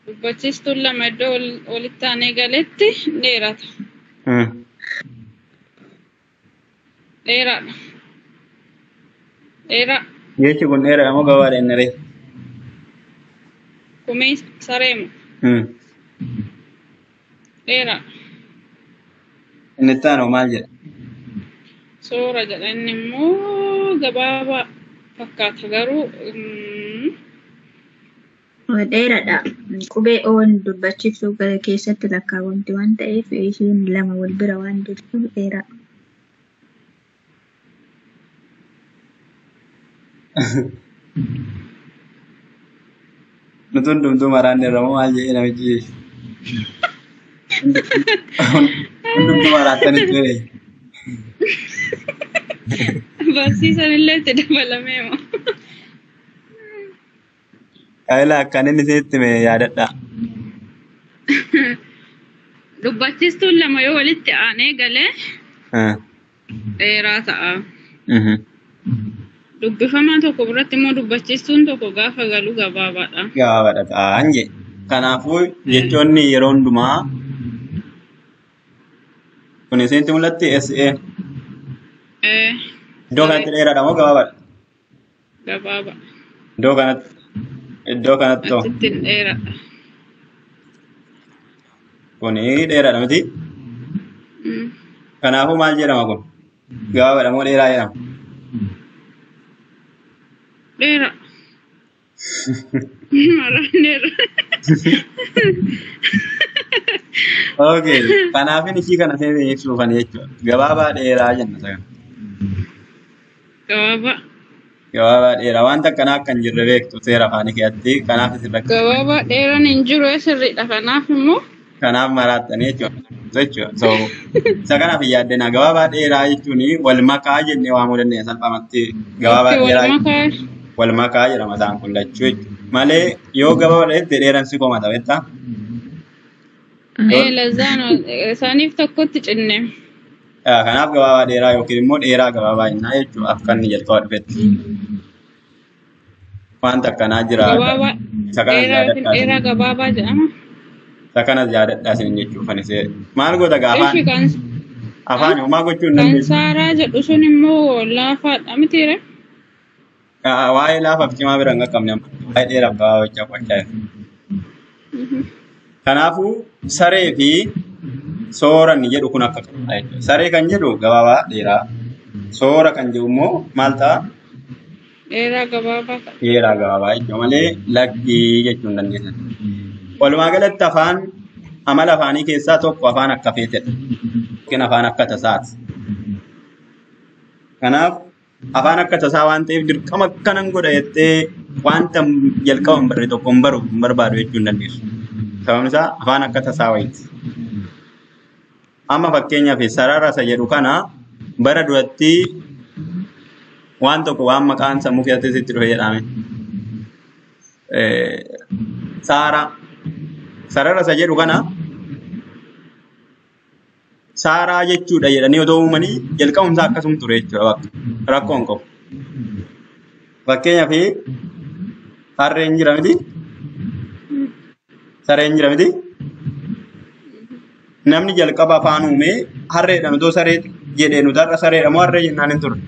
C: dubbachiistuun lama iddoo walitti aanee galetti dheerata. Dheeraadha. Dheeraa.
A: Jechi kun dheeraa moo gabaabaadha inni ree?
C: Kumii sareema. Dheeraadha.
A: Inni itti aanu maal jedha?
C: Soora jedha inni immoo gabaabaa fakkaata garuu
B: Dheeraadha. Qubee oon dubbachiiftuu gara keessatti lakkaawwamti waan ta'eef isheen lama wal bira waan jirtuuf dheeraadha.
A: Nuti hundumtuu maraan irra moo maal jedhee namichi? Hundumtuu maraattanitti ture.
C: Barsiisan illee itti dabalamee moo?
A: Ayila akkan inni isinitti hime yaadadha.
C: Dubbachiistuun lama yoo walitti aanee galee dheeraa ta'a. Dubbifamaa tokko biratti immoo dubbachiistuun tokko gaafa galu gabaabaadha.
A: Gabaabaadha ta'an jedhe. Kanaafuu jechoonni yeroo hundumaa kun isinitti mul'atti SA. Iddoo kanatti dheeraadha moo gabaabaadha?
C: Gabaabaa.
A: Iddoo kanatti iddoo kanatti hoo?
C: Achitti hin dheeradha.
A: Kuni dheeraadha miti. Kanaafuu maal jedhama kun? Gabaabaadha moo dheeraa jedhama?
C: Dheeraa. Maraan dheeraa.
A: Okay. Kanaafin ishii kana seenee ibsuufan jechuudha. Gabaabaa dheeraa jenna isa kana.
C: Gabaabaa.
A: Gabaabaa dheeraa wanta akkanaa akka hin jirre beektu seera afaanii keessatti kanaaf isin rakkisa.
C: Gabaabaa dheeraan hin jiru sirriidha. Kanaaf immoo
A: Kanaaf maraattanii jechuudha. So isa kanaaf hin yaaddinaa. Gabaabaa dheeraa jechuun wal makaa jennee waamuu dandeenya salphumatti. Gabaabaa
C: itti wal
A: dheeraa
C: makaa
A: wal makaa jedhama isaan kun lachuu jechuudha. Malee yoo gabaabaa dheerette dheeraan si komata beektaa?
C: Lazaan isaaniif tokkotti cinne.
A: Kanaaf gabaabaa dheeraa yookiin immoo dheeraa gabaabaa jennaa jechuudha akka inni jalqaba dhufetti. Wanta akkanaa jira.
C: Gabaabaa
A: Isa kanas
C: dheeraa yookiin
A: yaadadhaa
C: dheeraa
A: isin.
C: gabaabaa jedhama.
A: Isa kanas yaadadhaa isin jechuuf ani see. Maal goota gaa
C: Ishi
A: afaan
C: kan
A: afaan homaa gochuu hin
C: kan
A: dandeessu.
C: saaraa jedhu sun immoo laafaadha mitiire.
A: Waa'ee laafaaf cimaa bira hin qaqqabne amma. Waa'ee dheeraaf gabaabaa jechaa qo'achaa jira. Kanaafuu saree fi sooranni jedhu kun akka kanadha jechuudha. Saree kan jedhu gabaabaa dheeraa. Soora kan jedhu immoo maal ta'a?
C: Dheeraa gabaabaa ta'a.
A: Dheeraa gabaabaa jechuudha malee lakkii jechuu hin dandeessan. Walumaa galatti afaan amala afaanii keessaa tokko afaan akka feetedha. Yookiin afaan akka tasaati. Kanaaf afaan akka tasaa waan ta'eef dirqama akkanan godha jettee wanta jalqaba hin barre tokko hin baru hin barbaadu jechuu hin dandeessu. Sababni isaa afaan akka tasaa wayiiti. Amma fakkeenyaaf sarara isa jedhu kana bara duratti waan tokko waan maqaan sammuu keessatti sitti dhufe jedhame. Saara sarara isa jedhu kana saaraa jechuudha jedhanii otoo uumanii jalqabumsaa akkasum ture jechuudha bakka rakkoon qabu. Fakkeenyaaf harreen jira miti sareen jira miti namni jalqaba afaan uumee harreedhaan otoo saree jedhee nuti har'a sareedha moo harree jennaan hin turre.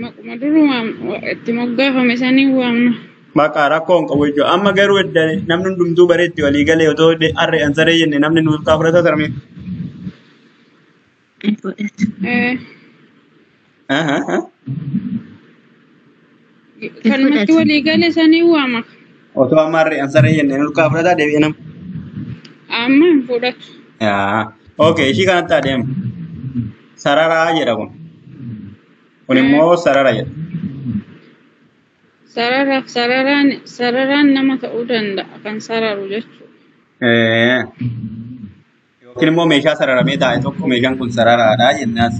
C: Maquma durumaan itti moggaafame saniin waamna.
A: Bakka rakkoo hin qabu jechuudha. Amma garuu edda namni hundumtuu bareetti walii galee otoo harreedhaan saree jenne namni nuuf kaa fudhata tarmee.
B: Hin fudhatu. Hin
C: Kanumatti
B: fudhatu.
C: walii gale saniin waama.
A: Otoo amma harreedhaan saree jenne nuuf kaa fudhata deebi'ee nama.
C: Amma hin fudhatu.
A: Okay, ishii kanatti adeemu. Sararaa jedha kun. Kun immoo sarara jedha.
C: Sararaaf sararaan sararaan nama ta'uu danda'a kan sararu jechuudha.
A: Yookiin immoo meeshaa sararamee taa'e tokko meeshaan kun sararaadha jennaas.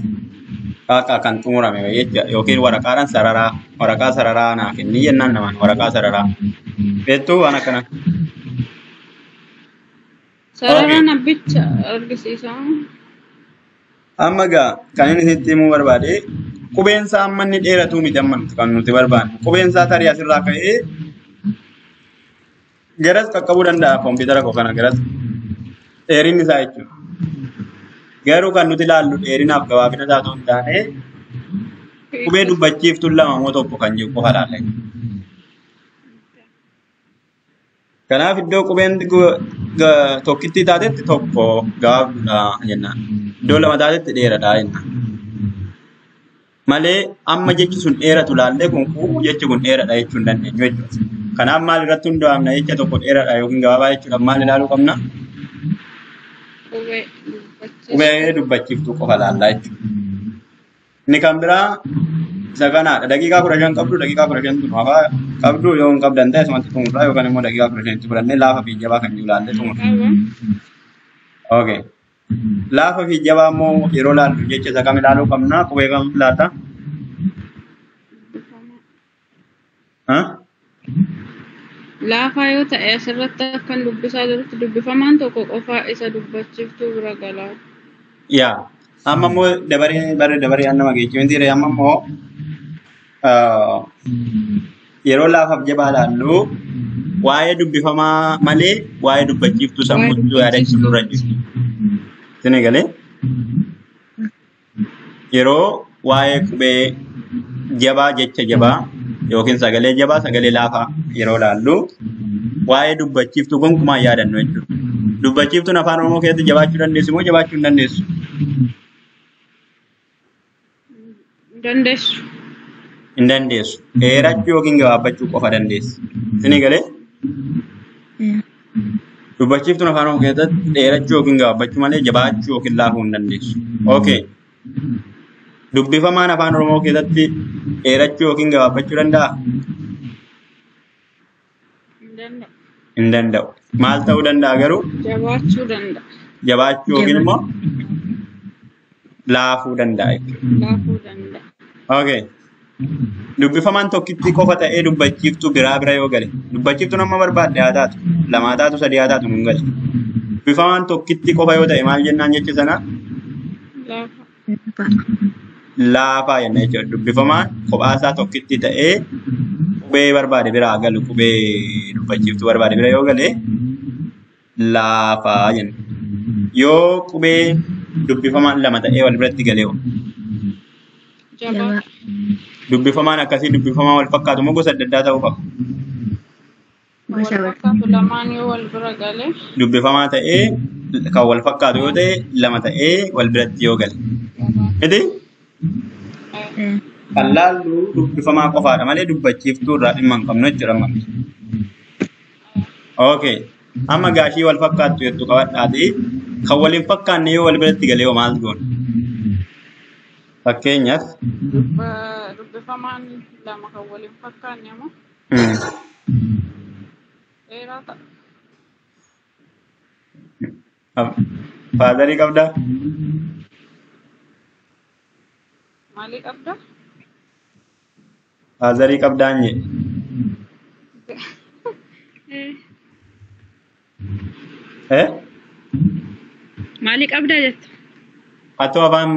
A: Akka kan xumurame jechuudha. Yookiin waraqaadhaan sararaa waraqaa sararaa naa kenni jennaan namaan waraqaa sararaa. Beektuu waan akkana.
C: Sararaan abbicha argisiisa.
A: Amma egaa kan inni isinitti himuu barbaade qubeen isaa amma inni dheeratu miti amma nuti kan nuti barbaannu. Qubeen isaa tarii asirraa ka'ee garas qaqqabuu danda'a kompiitara koo kana garas dheerinni isaa jechuudha. Garuu kan nuti ilaallu dheerinaaf gabaabina isaa otoo hin taane qubee dubbachiiftuun lama moo tokko kan jiru qofa ilaalla. Kanaaf iddoo qubeen tokkittii taatetti tokko gabaabduudha jennaan. Iddoo lama taatetti dheeraadha jennaan. Malee amma jechi sun dheeratu laallee kun kuu jechi kun dheeraadha jechuu hin dandeenyu jechuudha. Kanaaf maal irratti hundaa'amna jecha tokko dheeraadha yookiin gabaabaa jechuudhaaf maal ilaaluu qabna?
C: Qubee dubbachiiftuu.
A: Qubee dubbachiiftuu qofa ilaallaa jechuudha. Inni kan biraa isa kanaadha. Daqiiqaa 15 qabdu, daqiiqaa 15 tu hafaa qabdu yoo hin qabdan ta'e asumatti xumurraa yookaan immoo daqiiqaa 15tti fudhannee laafa fi jabaa kan jiru ilaallee xumurra.
C: Qaba.
A: Okay. Laafa fi jabaa immoo yeroo laallu jecha isa kam ilaaluu qabna? Qubee kam laata?
C: Dubbifamaa. Laafaa yoo ta'e asirratti akkan dubbisaa jirutti dubbifamaan tokko qofaa isa dubbachiiftuu bira galaa.
A: Yaa. Amma immoo dabaree bara dabaree nama geejjiba miti amma immoo yeroo laafaaf jabaa laallu waa'ee dubbifamaa malee waa'ee dubbachiiftuu
C: Waa'ee
A: sammuutti yaadachuun
C: dubbachiiftuu
A: nurra jiru. Isin eegalee yeroo waa'ee qubee jabaa jecha jabaa yookiin sagalee jabaa sagalee laafaa yeroo laallu waa'ee dubbachiiftuu gonkumaa yaadannu jechuudha. Dubbachiiftuun afaan Oromoo keessatti jabaachuu dandeessu moo jabaachuu hin dandeessu?
C: Hin dandeessu.
A: Hin dandeessu. Dheerachuu yookiin gabaabbachuu qofa dandeessi. Isin eegalee dubbachiiftuun afaan Oromoo keessatti dheerachuu yookiin gabaabbachuu malee jabaachuu yookiin laafuu hin dandeessu. Okay. Dubbifamaan afaan Oromoo keessatti dheerachuu yookiin gabaabbachuu danda'aa?
C: Hin danda'u.
A: Hin danda'u. Maal ta'uu danda'a garuu?
C: Jabaachuu danda'a.
A: Jabaachuu yookiin immoo laafuu danda'a jechuudha.
C: Laafuu danda'a.
A: Okay. Dubbifamaan tokkitti qofa ta'ee dubbachiiftuu biraa bira yoo gale dubbachiiftuun amma barbaadde haa taatu lama haa taatu sadii haa taatu nun galu. Dubbifamaan tokkitti qofa yoo ta'e maal jennaan jechi sana
C: Laafa.
A: laafaa jenna jechuudha. Dubbifamaan kophaasaa tokkitti ta'ee qubee barbaade bira haa galu qubee dubbachiiftuu barbaade bira yoo gale laafaa jenna. Yoo qubee dubbifamaan lama ta'ee wal biratti galee hoo?
C: Jabaa.
A: Dubbifamaan akkasii dubbifamaa wal fakkaatu moo gosa adda addaa ta'uu qaba?
C: Kan wal fakkaatu lamaan yoo wal bira gale.
A: Dubbifamaa ta'ee kan wal fakkaatu yoo ta'e lama ta'ee wal biratti yoo gale.
C: Jabaa.
A: Miti? Kan laallu dubbifamaa qofaadha malee dubbachiiftuu irraa dhimma hin qabnu jechuudha amma. Okay. Amma gaashii wal fakkaattu jettu qabadhaati. Kan wal hin fakkaanne yoo wal biratti galee hoo maal goona? Fakkeenyaaf.
C: Dubbifamaan lama kan wal hin fakkaanne moo dheeraa ta'a.
A: Faazarii qabdaa?
C: Maalii qabda?
A: Faazarii qabdaan jedhe. Eh?
C: Maalii qabda jetta?
A: Atoo afaan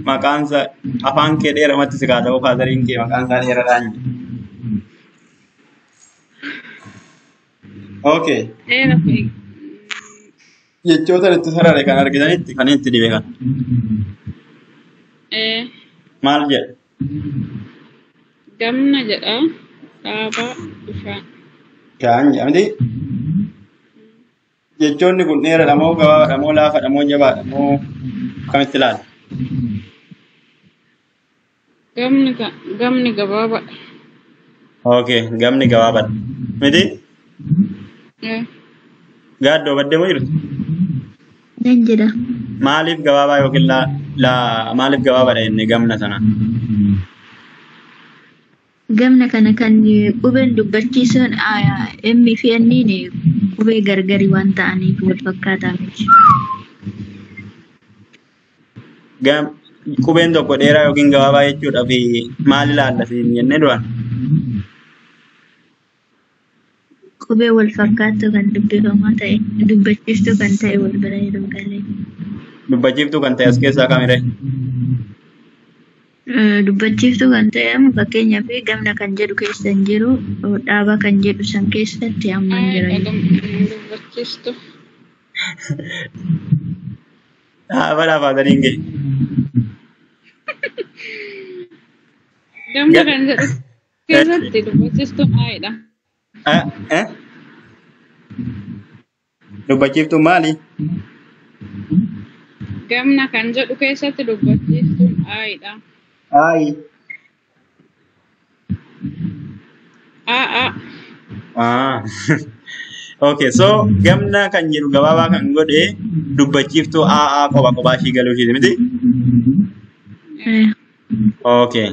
A: maqaan isaa afaan kee dheeramatti si kaata'u faazariin kee maqaan isaa dheeraadhaan jedhe. Okay.
C: Dheeraa fi
A: Jechoota itti sarare kan argitanitti kan itti dibe kan. Maal jedha?
C: Gamna jedha. Dhaabaa bishaan.
A: Bishaan jedha miti? Jechoonni kun dheeraadha moo gabaabaadha moo laafaadha moo jabaadha moo akkamitti ilaalla?
C: Gamni gabaabaadha.
A: Okay, gamni gabaabaadha. Miti? Gaaddoo baddee moo jirtu?
B: Nan jedha.
A: Maaliif gabaabaa yookiin maaliif gabaabaadha jennee gamna sana?
B: Gamna kana kan qubeen dubbachiisuun M fi N qubee gargari waan ta'aniif wal fakkaataa miti.
A: Qubeen tokko dheeraa yookiin gabaabaa jechuudha fi maal ilaalla siin jennee duraan?
B: Qubee wal fakkaattuu kan dubbifamaa ta'e dubbachiiftuu kan ta'e wal bira yeroo galee.
A: Dubbachiiftuu kan ta'e as keessaa kamiree?
B: Dubbachiiftuu kan ta'e amma fakkeenyaaf gamna kan jedhu keessa hin jiru dhaaba kan jedhu san keessatti amma hin jira.
C: Dubbachiiftuu.
A: Dhaaba dhaabaa hin ga'e.
C: Gamna kan jedhu keessatti dubbachiiftuun aayidha.
A: Dubbachiiftuun maali?
C: Gamna kan jedhu keessatti dubbachiiftuun aayidha.
A: Aayi.
C: Aa'a.
A: Okay, so gamna kan jedhu gabaabaa kan godhe dubbachiiftuu aa'a qofa kophaa ishii galuu ishiiti miti? Okay.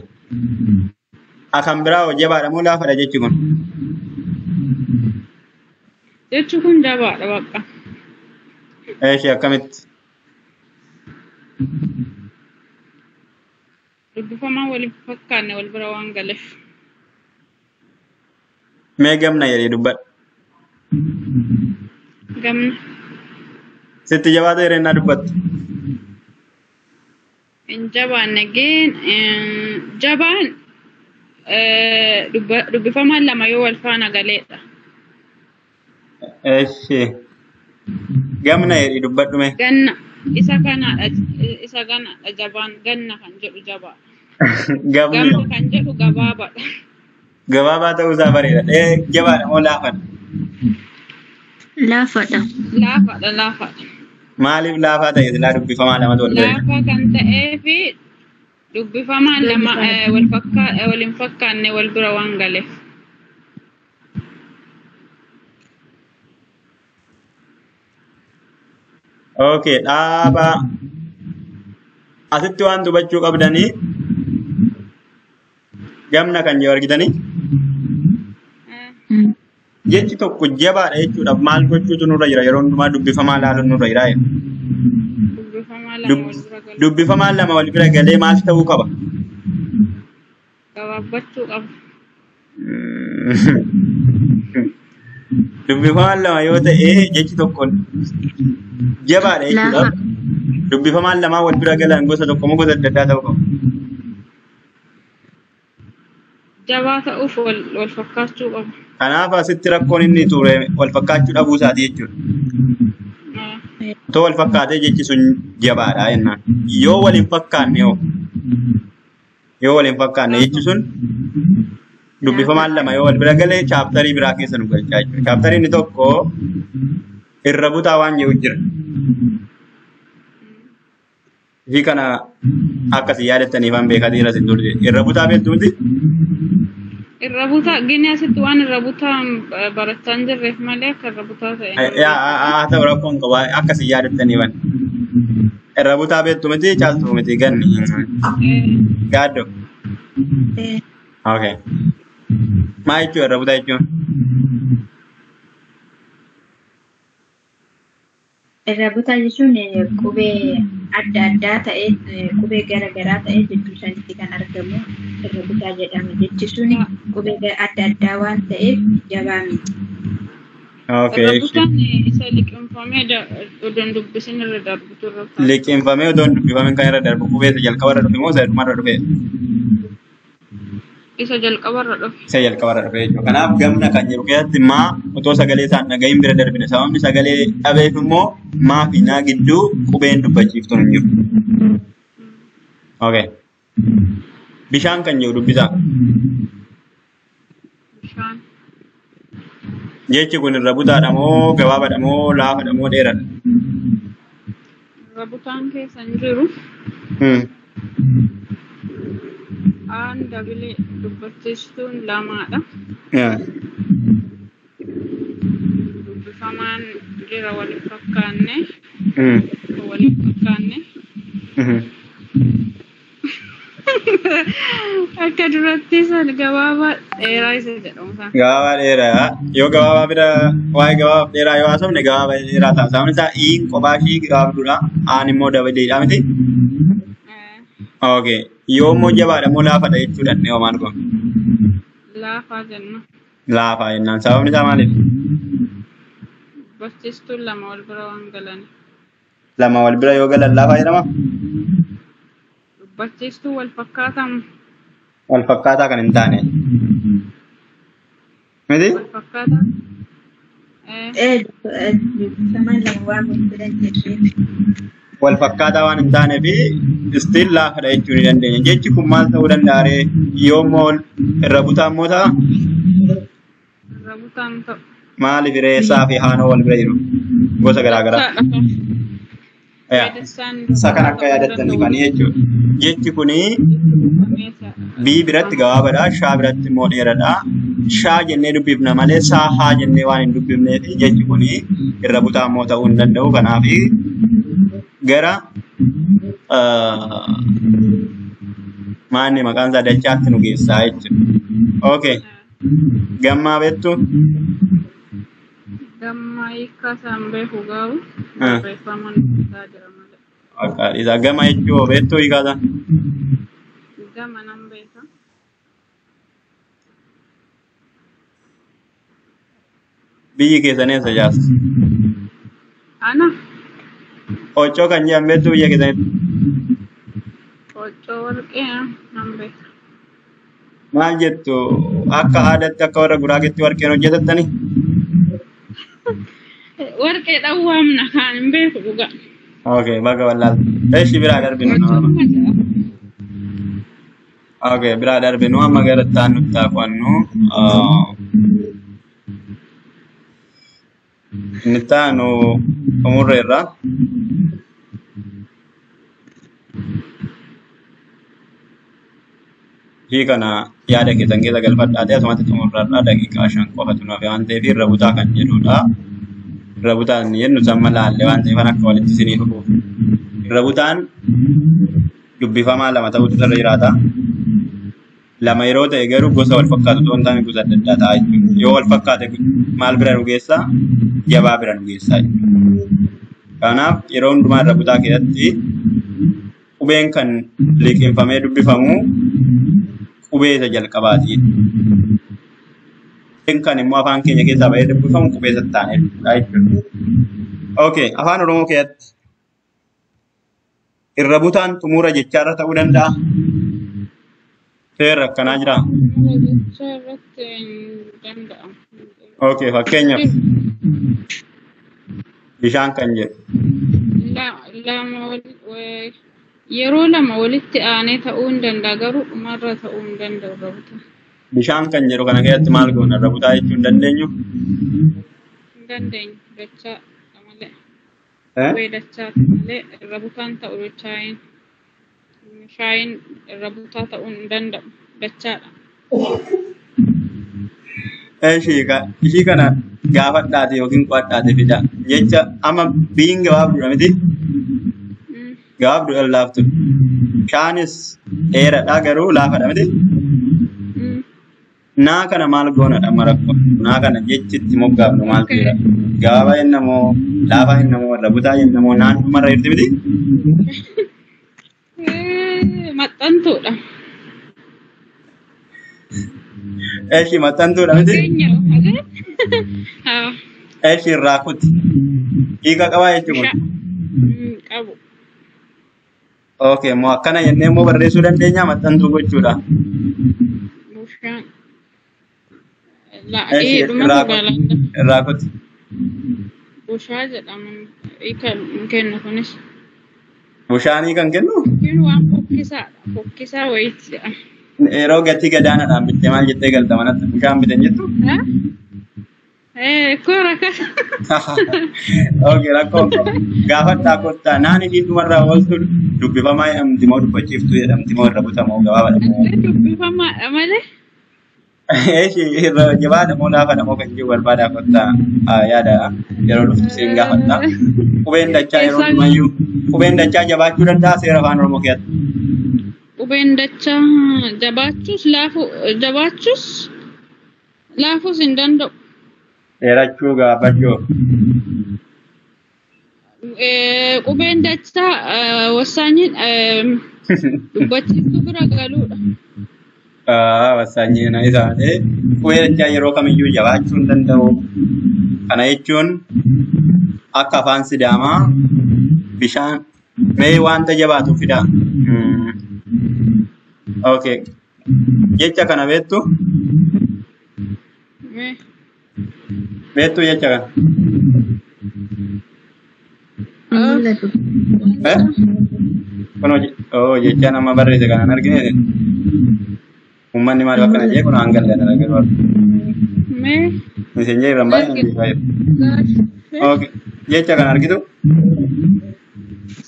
A: Akan biraa hoo jabaadha moo laafaadha jechi kun?
C: Jechi kun jabaadha bakka.
A: Eeshi akkamitti?
C: Dubbifamaa waliin fakkaanne wal bira waan galeef.
A: Mee gamna jedhee dubbadhu.
C: Gamna.
A: Sitti jabaata yeroo dubbattu.
C: Hin jabaanne geen jabaan dubbifamaan lama yoo wal faana galeedha.
A: Eeshi gamna jedhee dubbadhu mee.
C: Ganna isa kanaadha jabaan ganna kan jedhu jabaadha.
A: Gamni
C: Gamna kan jedhu gabaabaadha.
A: Gabaabaa ta'uu isaa bareeda. Jabaadha moo laafaadha?
B: Laafaadha.
C: Laafaadha laafaadha.
A: Maaliif laafaa ta'e silaa dubbifamaa lamatu wal bira jira?
C: Laafaa kan ta'ee fi dubbifamaan lama wal hin fakkaanne wal bira waan galeef.
A: Okay, dhaaba asitti waan dubbachuu qabdanii gamna kan jedhu argitanii jechi tokko jabaadha jechuudhaaf maal gochuutu nurra jira yeroo hundumaa dubbifamaa ilaaluun nurra jira.
C: Dubbifamaa lama wal bira galu.
A: Dubbifamaan lama wal bira galee maal ta'uu qaba?
C: Gabaabbachuu qaba.
A: Dubbifamaan lama yoo ta'e jechi tokko jabaadha jechuudhaaf
B: Laafa.
A: dubbifamaan lamaa wal bira galan gosa tokko moo gosa adda addaa ta'uu qaba?
C: Jabaa ta'uuf wal fakkaachuu qaba.
A: Kanaaf asitti rakkoon inni ture wal fakkaachuu dhabuu isaati jechuudha. Otoo wal fakkaatee jechi sun jabaadha jennaan. Yoo wal hin fakkaanne hoo? Yoo wal hin fakkaanne jechi sun dubbifamaan lama yoo wal bira galee chaaptarii biraa keessa nu galchaa jechuudha. Chaaptarii inni tokko irra butaa waan jedhu jira. Ishii kana akkasii yaadattaniifan beekaa dhiira sin turte. Irra butaa beektu miti?
C: Irra butaa gini asitti waan irra butaa barachaa hin jirreef malee akka irra butaa ta'e hin
A: Yaa
C: beeku.
A: haa ta'u rakkoon qabu akkasii yaadattaniifan. Irra butaa beektu miti caaltuu miti ganni. Gaaddoo. Okay. Maal jechuudha irra butaa jechuun?
B: Irra butaa jechuun qubee adda addaa ta'ee qubee gara garaa ta'ee jidduu sanitti kan argamu irra butaa jedhama. Jechi sun qubee adda addaa waan ta'eef jabaa miti.
A: Okay.
C: Irra butaan isa liqimfamee odoo hin dubbisin irra darbutu irra ta'a.
A: Liqimfamee odoo hin dubbifamin kan irra darbu qubee isa jalqaba irra dhufe moo isa dhumarra dhufe?
C: Isa jalqabarra dhufe.
A: Isa jalqabarra dhufe jechuudha. Kanaaf gamna kan jiru keessatti maa otoo sagalee isaan dhagahin bira darbine. Sababni sagalee dhabeef immoo maa fi naa gidduu qubeen dubbachiiftuun hin jiru. Okay. Bishaan kan jiru dubbisaa.
C: Bishaan.
A: Jechi kun irra butaadha moo gabaabaadha moo laafaadha moo dheeraadha?
C: Irra butaan keessa hin jiru. Aan dabalee dubbachiistuun lamaadha. Dubbifamaan jira wal hin fakkaanne. Wal hin fakkaanne. Akka duratti san gabaabaa dheeraa isa jedhamu sana.
A: Gabaabaa dheeraa. Yoo gabaabaa bira waa'ee gabaabaaf dheeraa yoo haasofne gabaabaa dheeraa ta'a. Sababni isaa iin kophaa ishii gabaabduudha. Aan immoo dabaleedha miti. Okay. Yoo immoo jabaadha moo laafaadha jechuudha inni maal kun?
C: Laafaa jenna.
A: Laafaa jennaan. Sababni isaa maaliif?
C: Dubbachiistuun lama wal bira waan galaniif.
A: Lama wal bira yoo galan laafaa jedhama?
C: Dubbachiistuu wal fakkaatamu.
A: Wal fakkaataa kan hin taane. Miti?
C: Wal fakkaataa.
B: Dubbifamaan lama waan wal bira hin jirreef.
A: Wal fakkaataa waan hin taanee fi still laafadha jechuu ni dandeenya. Jechi kun maal ta'uu danda'a ree? Yoo immoo irra butaa immoo ta'a?
C: Irra butaan ta'u.
A: Maaliif reessaa fi haanoo wal bira jiru? Gosa garaa garaa.
C: Dachaadha.
A: Yaa.
C: Dachaan
A: Isa kan
C: dubbifama
A: akka
C: ta'uu
A: yaadattaniifanii
C: danda'u.
A: jechuudha. Jechi kuni
C: Dubbifamee isa
A: B biratti
C: dubbifama.
A: gabaabaadha, shaa biratti immoo dheeraadha. Shaa jennee dubbifna malee saa haa jennee waan hin dubbifneef jechi kuni irra butaa immoo ta'uu hin danda'u. Kanaaf gara maanni maqaan isaa dachaatti nu geessaa jechuudha. Okay. Gammaa beektu?
C: Gamma hiikkaa isaa hin beeku garuu barreeffamaan isaa jira malee.
A: Akka isaa gama jechuu beektuu hiikaa isaa?
C: Gama nan beeka.
A: Biyyi keessan eessa jaarsa?
C: Ana
A: Qoccoo kan jedhan beektuu biyya keessanitti?
C: qoccoo warqee nan beeka.
A: Maal jettu akka aadaatti akka warra Guraageetti warqeen hojjetattani?
C: Warqeedhaan waamna kaan hin beeku dhugaa.
A: Okay, baga wallaalte. Eeshi biraa darbinu nu amma.
C: Qoccoo jedhama.
A: Okay, biraa darbinu amma gara itti aanutti haa qo'annu. Inni itti aanu xumurreerra. Ishii kana yaada keessan keessa galfadhaatee asumatti xumurraadha. Daqiiqaa 5 qofatu nu hafe waan ta'eef irra butaa kan jedhudha. Irra butaan jennu samma laallee waan ta'eef akka walitti isinii dhufuuf. Irra butaan dubbifamaa lama ta'utu irra jiraata. Lama yeroo ta'e garuu gosa wal fakkaatu otoo hin taane gosa adda addaa ta'a jechuudha. Yoo wal fakkaate maal bira nu geessaa? Jabaa bira nu geessaa jechuudha. Kanaaf yeroo hundumaa irra butaa keessatti qubeen kan liqimfamee dubbifamu qubee isa jalqabaati. Qubeen kan immoo afaan keenya keessaa bahee dubbifamu qubee isa itti aanee dhufudha jechuudha. Okay, afaan Oromoo keessatti irra butaan xumura jechaarra ta'uu danda'a. Seerri akkanaa jiraa?
C: Xumura jechaa irratti hin danda'amu.
A: Okay, fakkeenyaaf bishaan kan jedhu.
C: Lama yeroo lama walitti aanee ta'uu hin danda'a garuu dhumarra ta'uu hin danda'u irra butaa.
A: Bishaan kan jedhu kana keessatti maal goona? Irra butaa jechuu hin dandeenyu?
C: Hin dandeenyu dachaa malee.
A: Eh?
C: Qubee dachaa malee irra butaan ta'u shaayiin shaayiin irra butaa ta'uu hin danda'u dachaadha.
A: Ishii kana gaafadhaate yookiin qo'adhaate fida. Jecha amma biyyiin gabaabduudha miti? Gabaabduudha laaftu. Shaanis dheeraadha garuu laafaadha miti? Naa kana maal goonadha amma rakkoo? Naa kana jechi itti moggaafnu maaltu jira? Gabaabaa jennamoo laafaa jennamoo irra butaa jennamoo naan dhumarra jirti miti?
C: Maxxantuudha.
A: Eeshi maxxantuudha miti?
C: Fakkeenya malee. Haa.
A: Eeshi irraa kuti. Hiika qabaa jechuun kun.
C: Bishaan qabu.
A: Okay, moo akkana jennee immoo barreessuu dandeenya maxxantuu gochuudha.
C: Bishaan.
A: Eeshi
C: Dhumatu
A: irraa kuti.
C: galaana.
A: Irraa kuti.
C: Bushaa jedhama. Hiika hin kennu kunis.
A: Bishaanii kan kennu?
C: Kun waan fokkisaadha. Fokkisaa wayiiti jedhama.
A: Yeroo gatii gadaanaadhaan bitte maal jettee galta manatti bishaan biten jettu?
C: Koo rakkata.
A: Okay, rakkoo hin qabu. Gaafadhaa kottaa naan ishiin dhumarraa ooltu dubbifamaa jedhamti moo dubbachiiftuu jedhamti moo irra butamoo gabaabaadha moo?
C: Dubbifamaadha malee.
A: Eeshi irra jabaadha moo laafaadha moo kan jiru barbaadaa kottaa yaada yeroo dhuftu siin gaafadha. Qubeen dachaa yeroo
C: Eessaan
A: hundumayyuu qubeen dachaa jabaachuu danda'a seera afaan Oromoo keessatti.
C: qubeen dachaa jabaachuus laafu jabaachuus laafuus hin danda'u.
A: Dheerachuu gaafachuu.
C: Qubeen dachaa wasaanyiin dubbachiiftuu bira galuudha.
A: Wasaanyiin isa malee qubee dachaa yeroo kamiyyuu jabaachuu hin danda'u. Kana jechuun akka afaan Sidaamaa bishaan mee wanta jabaatu fidaa. Okay. Jecha kana beektu?
C: Mee
A: Beektu jecha kana?
B: Hin mul'atu.
A: Eh? Kunoo oh, jecha nama barreesse kana hin argine. Uummanni maaliif akkana jee kun hangalle na garuu.
C: Mee
A: Miseenjee irraan baay'ee
C: argina.
A: beekaa.
C: Gaashee
A: Okay. Jecha kana argitu?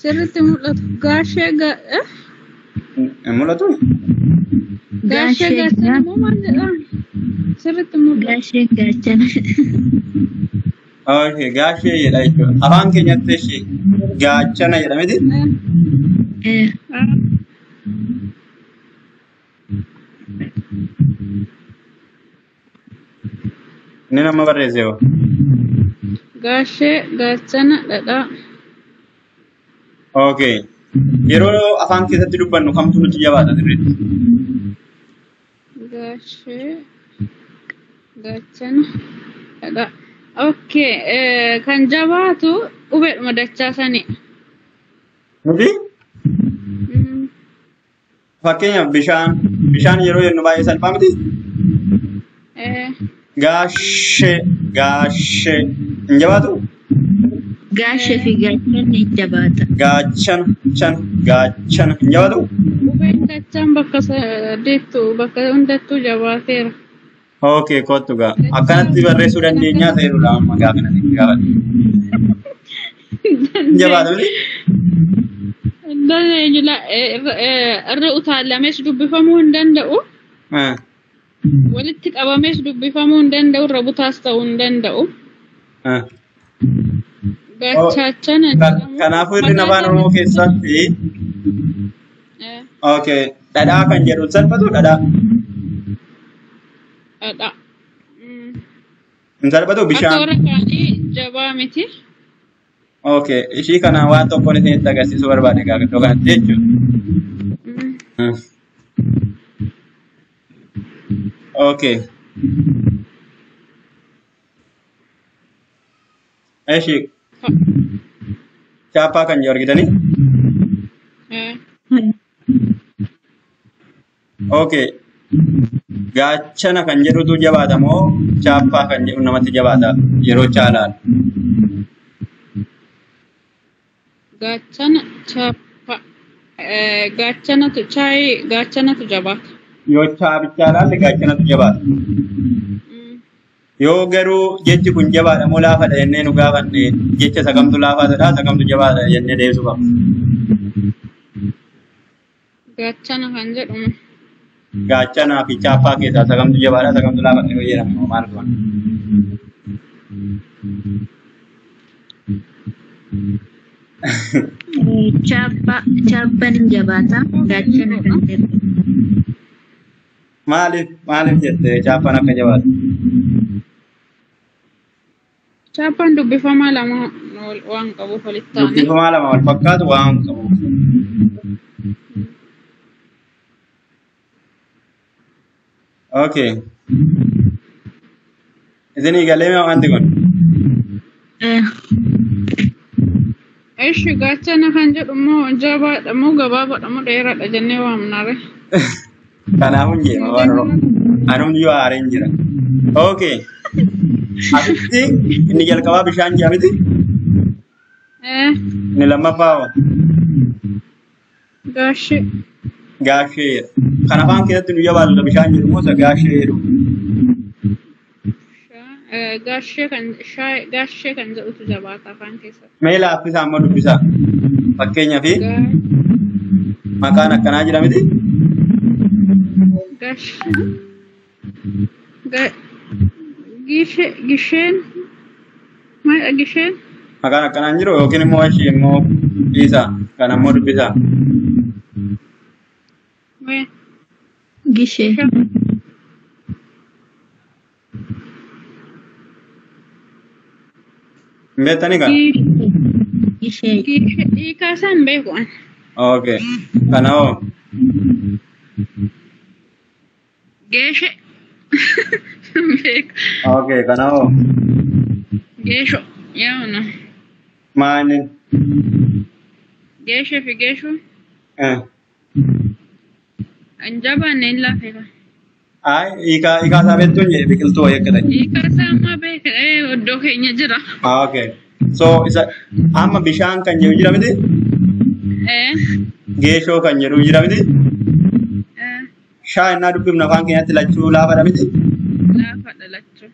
C: sirriitti mul'atu. Gaashee
A: Hin mul'atu?
C: gaashee
B: Gaashee
C: gaachana moo maal jedhama? Sirriitti mul'atu.
B: Gaashee gaachana.
A: Okay, gaashee jedha jechuudha. Afaan keenyatti ishee gaachana jedha miti?
B: Eh,
A: Inni nama barreesse hoo?
C: Gaashee, gaachana, dhadhaa.
A: Okay. Yeroo afaan keessatti dubbannu kamtu nutti jabaata sirriitti?
C: Gaashee, gaachana, dhadhaa. Okay, kan jabaatu qubeedhuma dachaa sani.
A: Nuti fakkeenyaaf bishaan yeroo jennu baay'ee salphaa miti? Gaashee, gaashee hin jabaatu?
B: Gaashee fi gaachanni hin jabaata.
A: Gaachana, chana, gaachana hin jabaatu?
C: Qubeen dachaan bakka saddeettu bakka hundattuu jabaateera.
A: Okay, kottu gaa. Akkanatti barreessuu dandeenyaa ta'eerudha amma gaafa natti gaafadhu. Hin jabaata miti?
C: Dandeenyu irra utaalamees dubbifamuu hin danda'u. Walitti qabamees dubbifamuu hin danda'u. Irra butaas ta'uu hin danda'u. Gachaachana jedhamu.
A: Kanaafuu hir'ina afaan Oromoo keessatti okay, dhadhaa kan jedhu salphatu dhadhaa.
C: Dhadhaa.
A: Hin salphatu
C: Akka
A: bishaan.
C: warra kaanii jabaa miti.
A: Okay, ishii kana waan tokkoon isinitti agarsiisuu barbaade gaafa iddoo kanatti jechuudha. Okay. Ishii chaappaa kan jedhu argitanii? Okay. Gaachana kan jedhutu jabaata moo chaappaa kan jedhu namatti jabaata yeroo caalaan?
C: Gaachana chaappaa. Gaachanatu chaayii gaachanatu jabaata.
A: Yoo chaapichaa ilaalle gaachanatu jabaata. Yoo garuu jechi kun jabaadha moo laafaadha jennee nu gaafanne jecha isa kamtu laafaadha isa kamtu jabaadha jennee deebisuu qabna.
C: Gaachana kan jedhumu.
A: Gaachanaa fi chaappaa keessaa isa kamtu jabaadha isa kamtu laafaadha yoo jedhame hoo maal goona?
B: Chaappaan hin jabaata. Gaachana kan jedhu.
A: Maaliif jette chaappaan akka jabaatu?
C: Chaappaan dubbifamaa lama waan qabuuf walitti aanee.
A: Dubbifamaa lama wal fakkaatu waan qabuuf. Okay. Isinii galee mee wanti kun?
C: Ishi gaachana kan jedhu immoo jabaadha moo gabaabaadha moo dheeraadha jennee waamnare.
A: Kanaafuu hin jeema waan Oromoo. Anumni yoo haareen jira. Okay. Asitti inni jalqabaa bishaan jira miti? Inni lammaffaa hoo?
C: Gaashee.
A: Gaashee jedha. Kan afaan keessatti nu jabaatu bishaan jedhu moo isa gaashee jedhu?
C: Gaashee kan gaashee kan jedhutu jabaata afaan keessatti.
A: Mee laaffisaa immoo dubbisaa. Fakkeenyaaf maqaan akkanaa jira miti?
C: Gaashee. Gisheen. Maal gisheen?
A: Maqaan akkanaa hin jiru yookiin immoo ishee immoo dhiisaa. Kan ammoo dubbisaa.
B: Gishee.
A: Hin beektanii kana?
B: Gishee.
C: Hiikaa isaa hin beeku ani.
A: Okay. Kana hoo?
C: Geeshee. Hin beeku.
A: Okay. Kana hoo?
C: Geeshoo. Yaa'u
A: Maali?
C: Geeshee fi geeshoo. Hin jabaanne hin laafe.
A: Ay, hiikaa isaa beektuun jedhe biqiltuu wayii akka ta'e.
C: Hiikaa isaa amma beeka iddoo keenya jira.
A: Okay. So isa amma bishaan kan jedhu jira miti? Geeshoo kan jedhu jira miti? Shaa innaa dubbifnu afaan keenyatti lachuu laafadha miti?
C: Laafadha lachuu.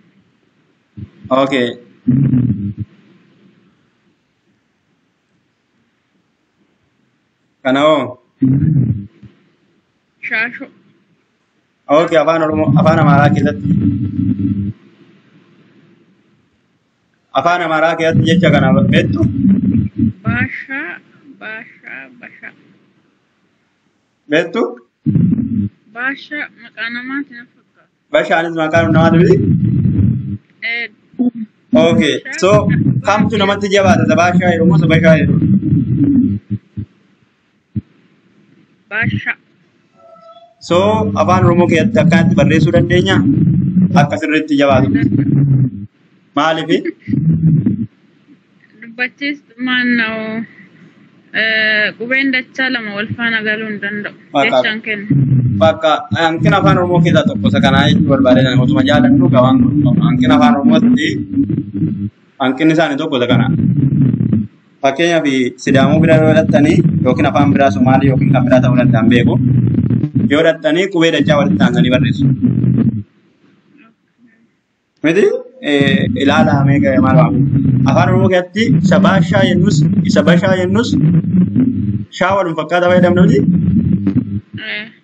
A: Okay. Kana hoo?
C: Shaashoo.
A: Okay, afaan Oromoo afaan Amaaraa keessatti afaan Amaaraa keessatti jecha kana beektu?
C: Baashaa baashaa bashaa.
A: Beektu?
C: Baashaa maqaa namaati na fakkaata.
A: Bashaanis maqaa namaati miti? Okay. So kamtu namatti jabaata? Isa baashaa jedhu moo isa bashaa jedhu?
C: Baashaa.
A: So afaan Oromoo keessatti akkanatti barreessuu dandeenya? Akka sirriitti jabaatu. Maaliif?
C: Dubbachiistumaan qubeen dachaa lama wal faana galuu hin danda'u.
A: Bakka
C: Jechaan kenna.
A: bakka hanqina afaan Oromoo keessaa tokko isa kanaa jechuu barbaade sana osuma jaalannu gabaan kun hanqina afaan Oromootti hanqinni isaanii tokko isa kana. Fakkeenyaaf Sidaamuu bira yoo dhattanii yookiin afaan biraa Somaalii yookiin kan biraa ta'uu danda'an beeku. Yoo dhattanii qubee dachaa walitti aansanii barreessu. Miti ilaalaa mee maal waamu. Afaan Oromoo keessatti isa baashaa jennus isa bashaa jennus shaa walum fakkaataa fayyadamna miti.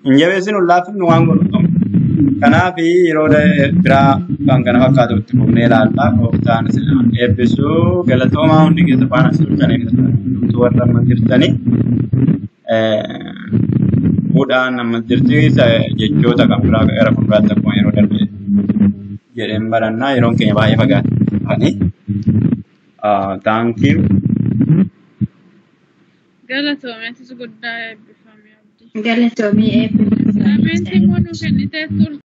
A: Hin jabeessinu laaffifnu waan godhu qabnu. Kanaaf yeroo biraa kan kana fakkaatu itti fufnee ilaalla. Gooftaan isin eebbisu. Galatoomaa hundi keessa faana as turtanii warra amma jirtanii. Fuudhaan amma jirti jechoota kan biraa gara fuulduraatti akkuma yeroo darbe jedheen barannaa yeroon keenya baay'ee fagaate. Thank you.
C: Galatoomeetis guddaa eebbifame abdii.
B: Galatoomii eebbifame.
C: Saameentii immoo nu kennitee turte.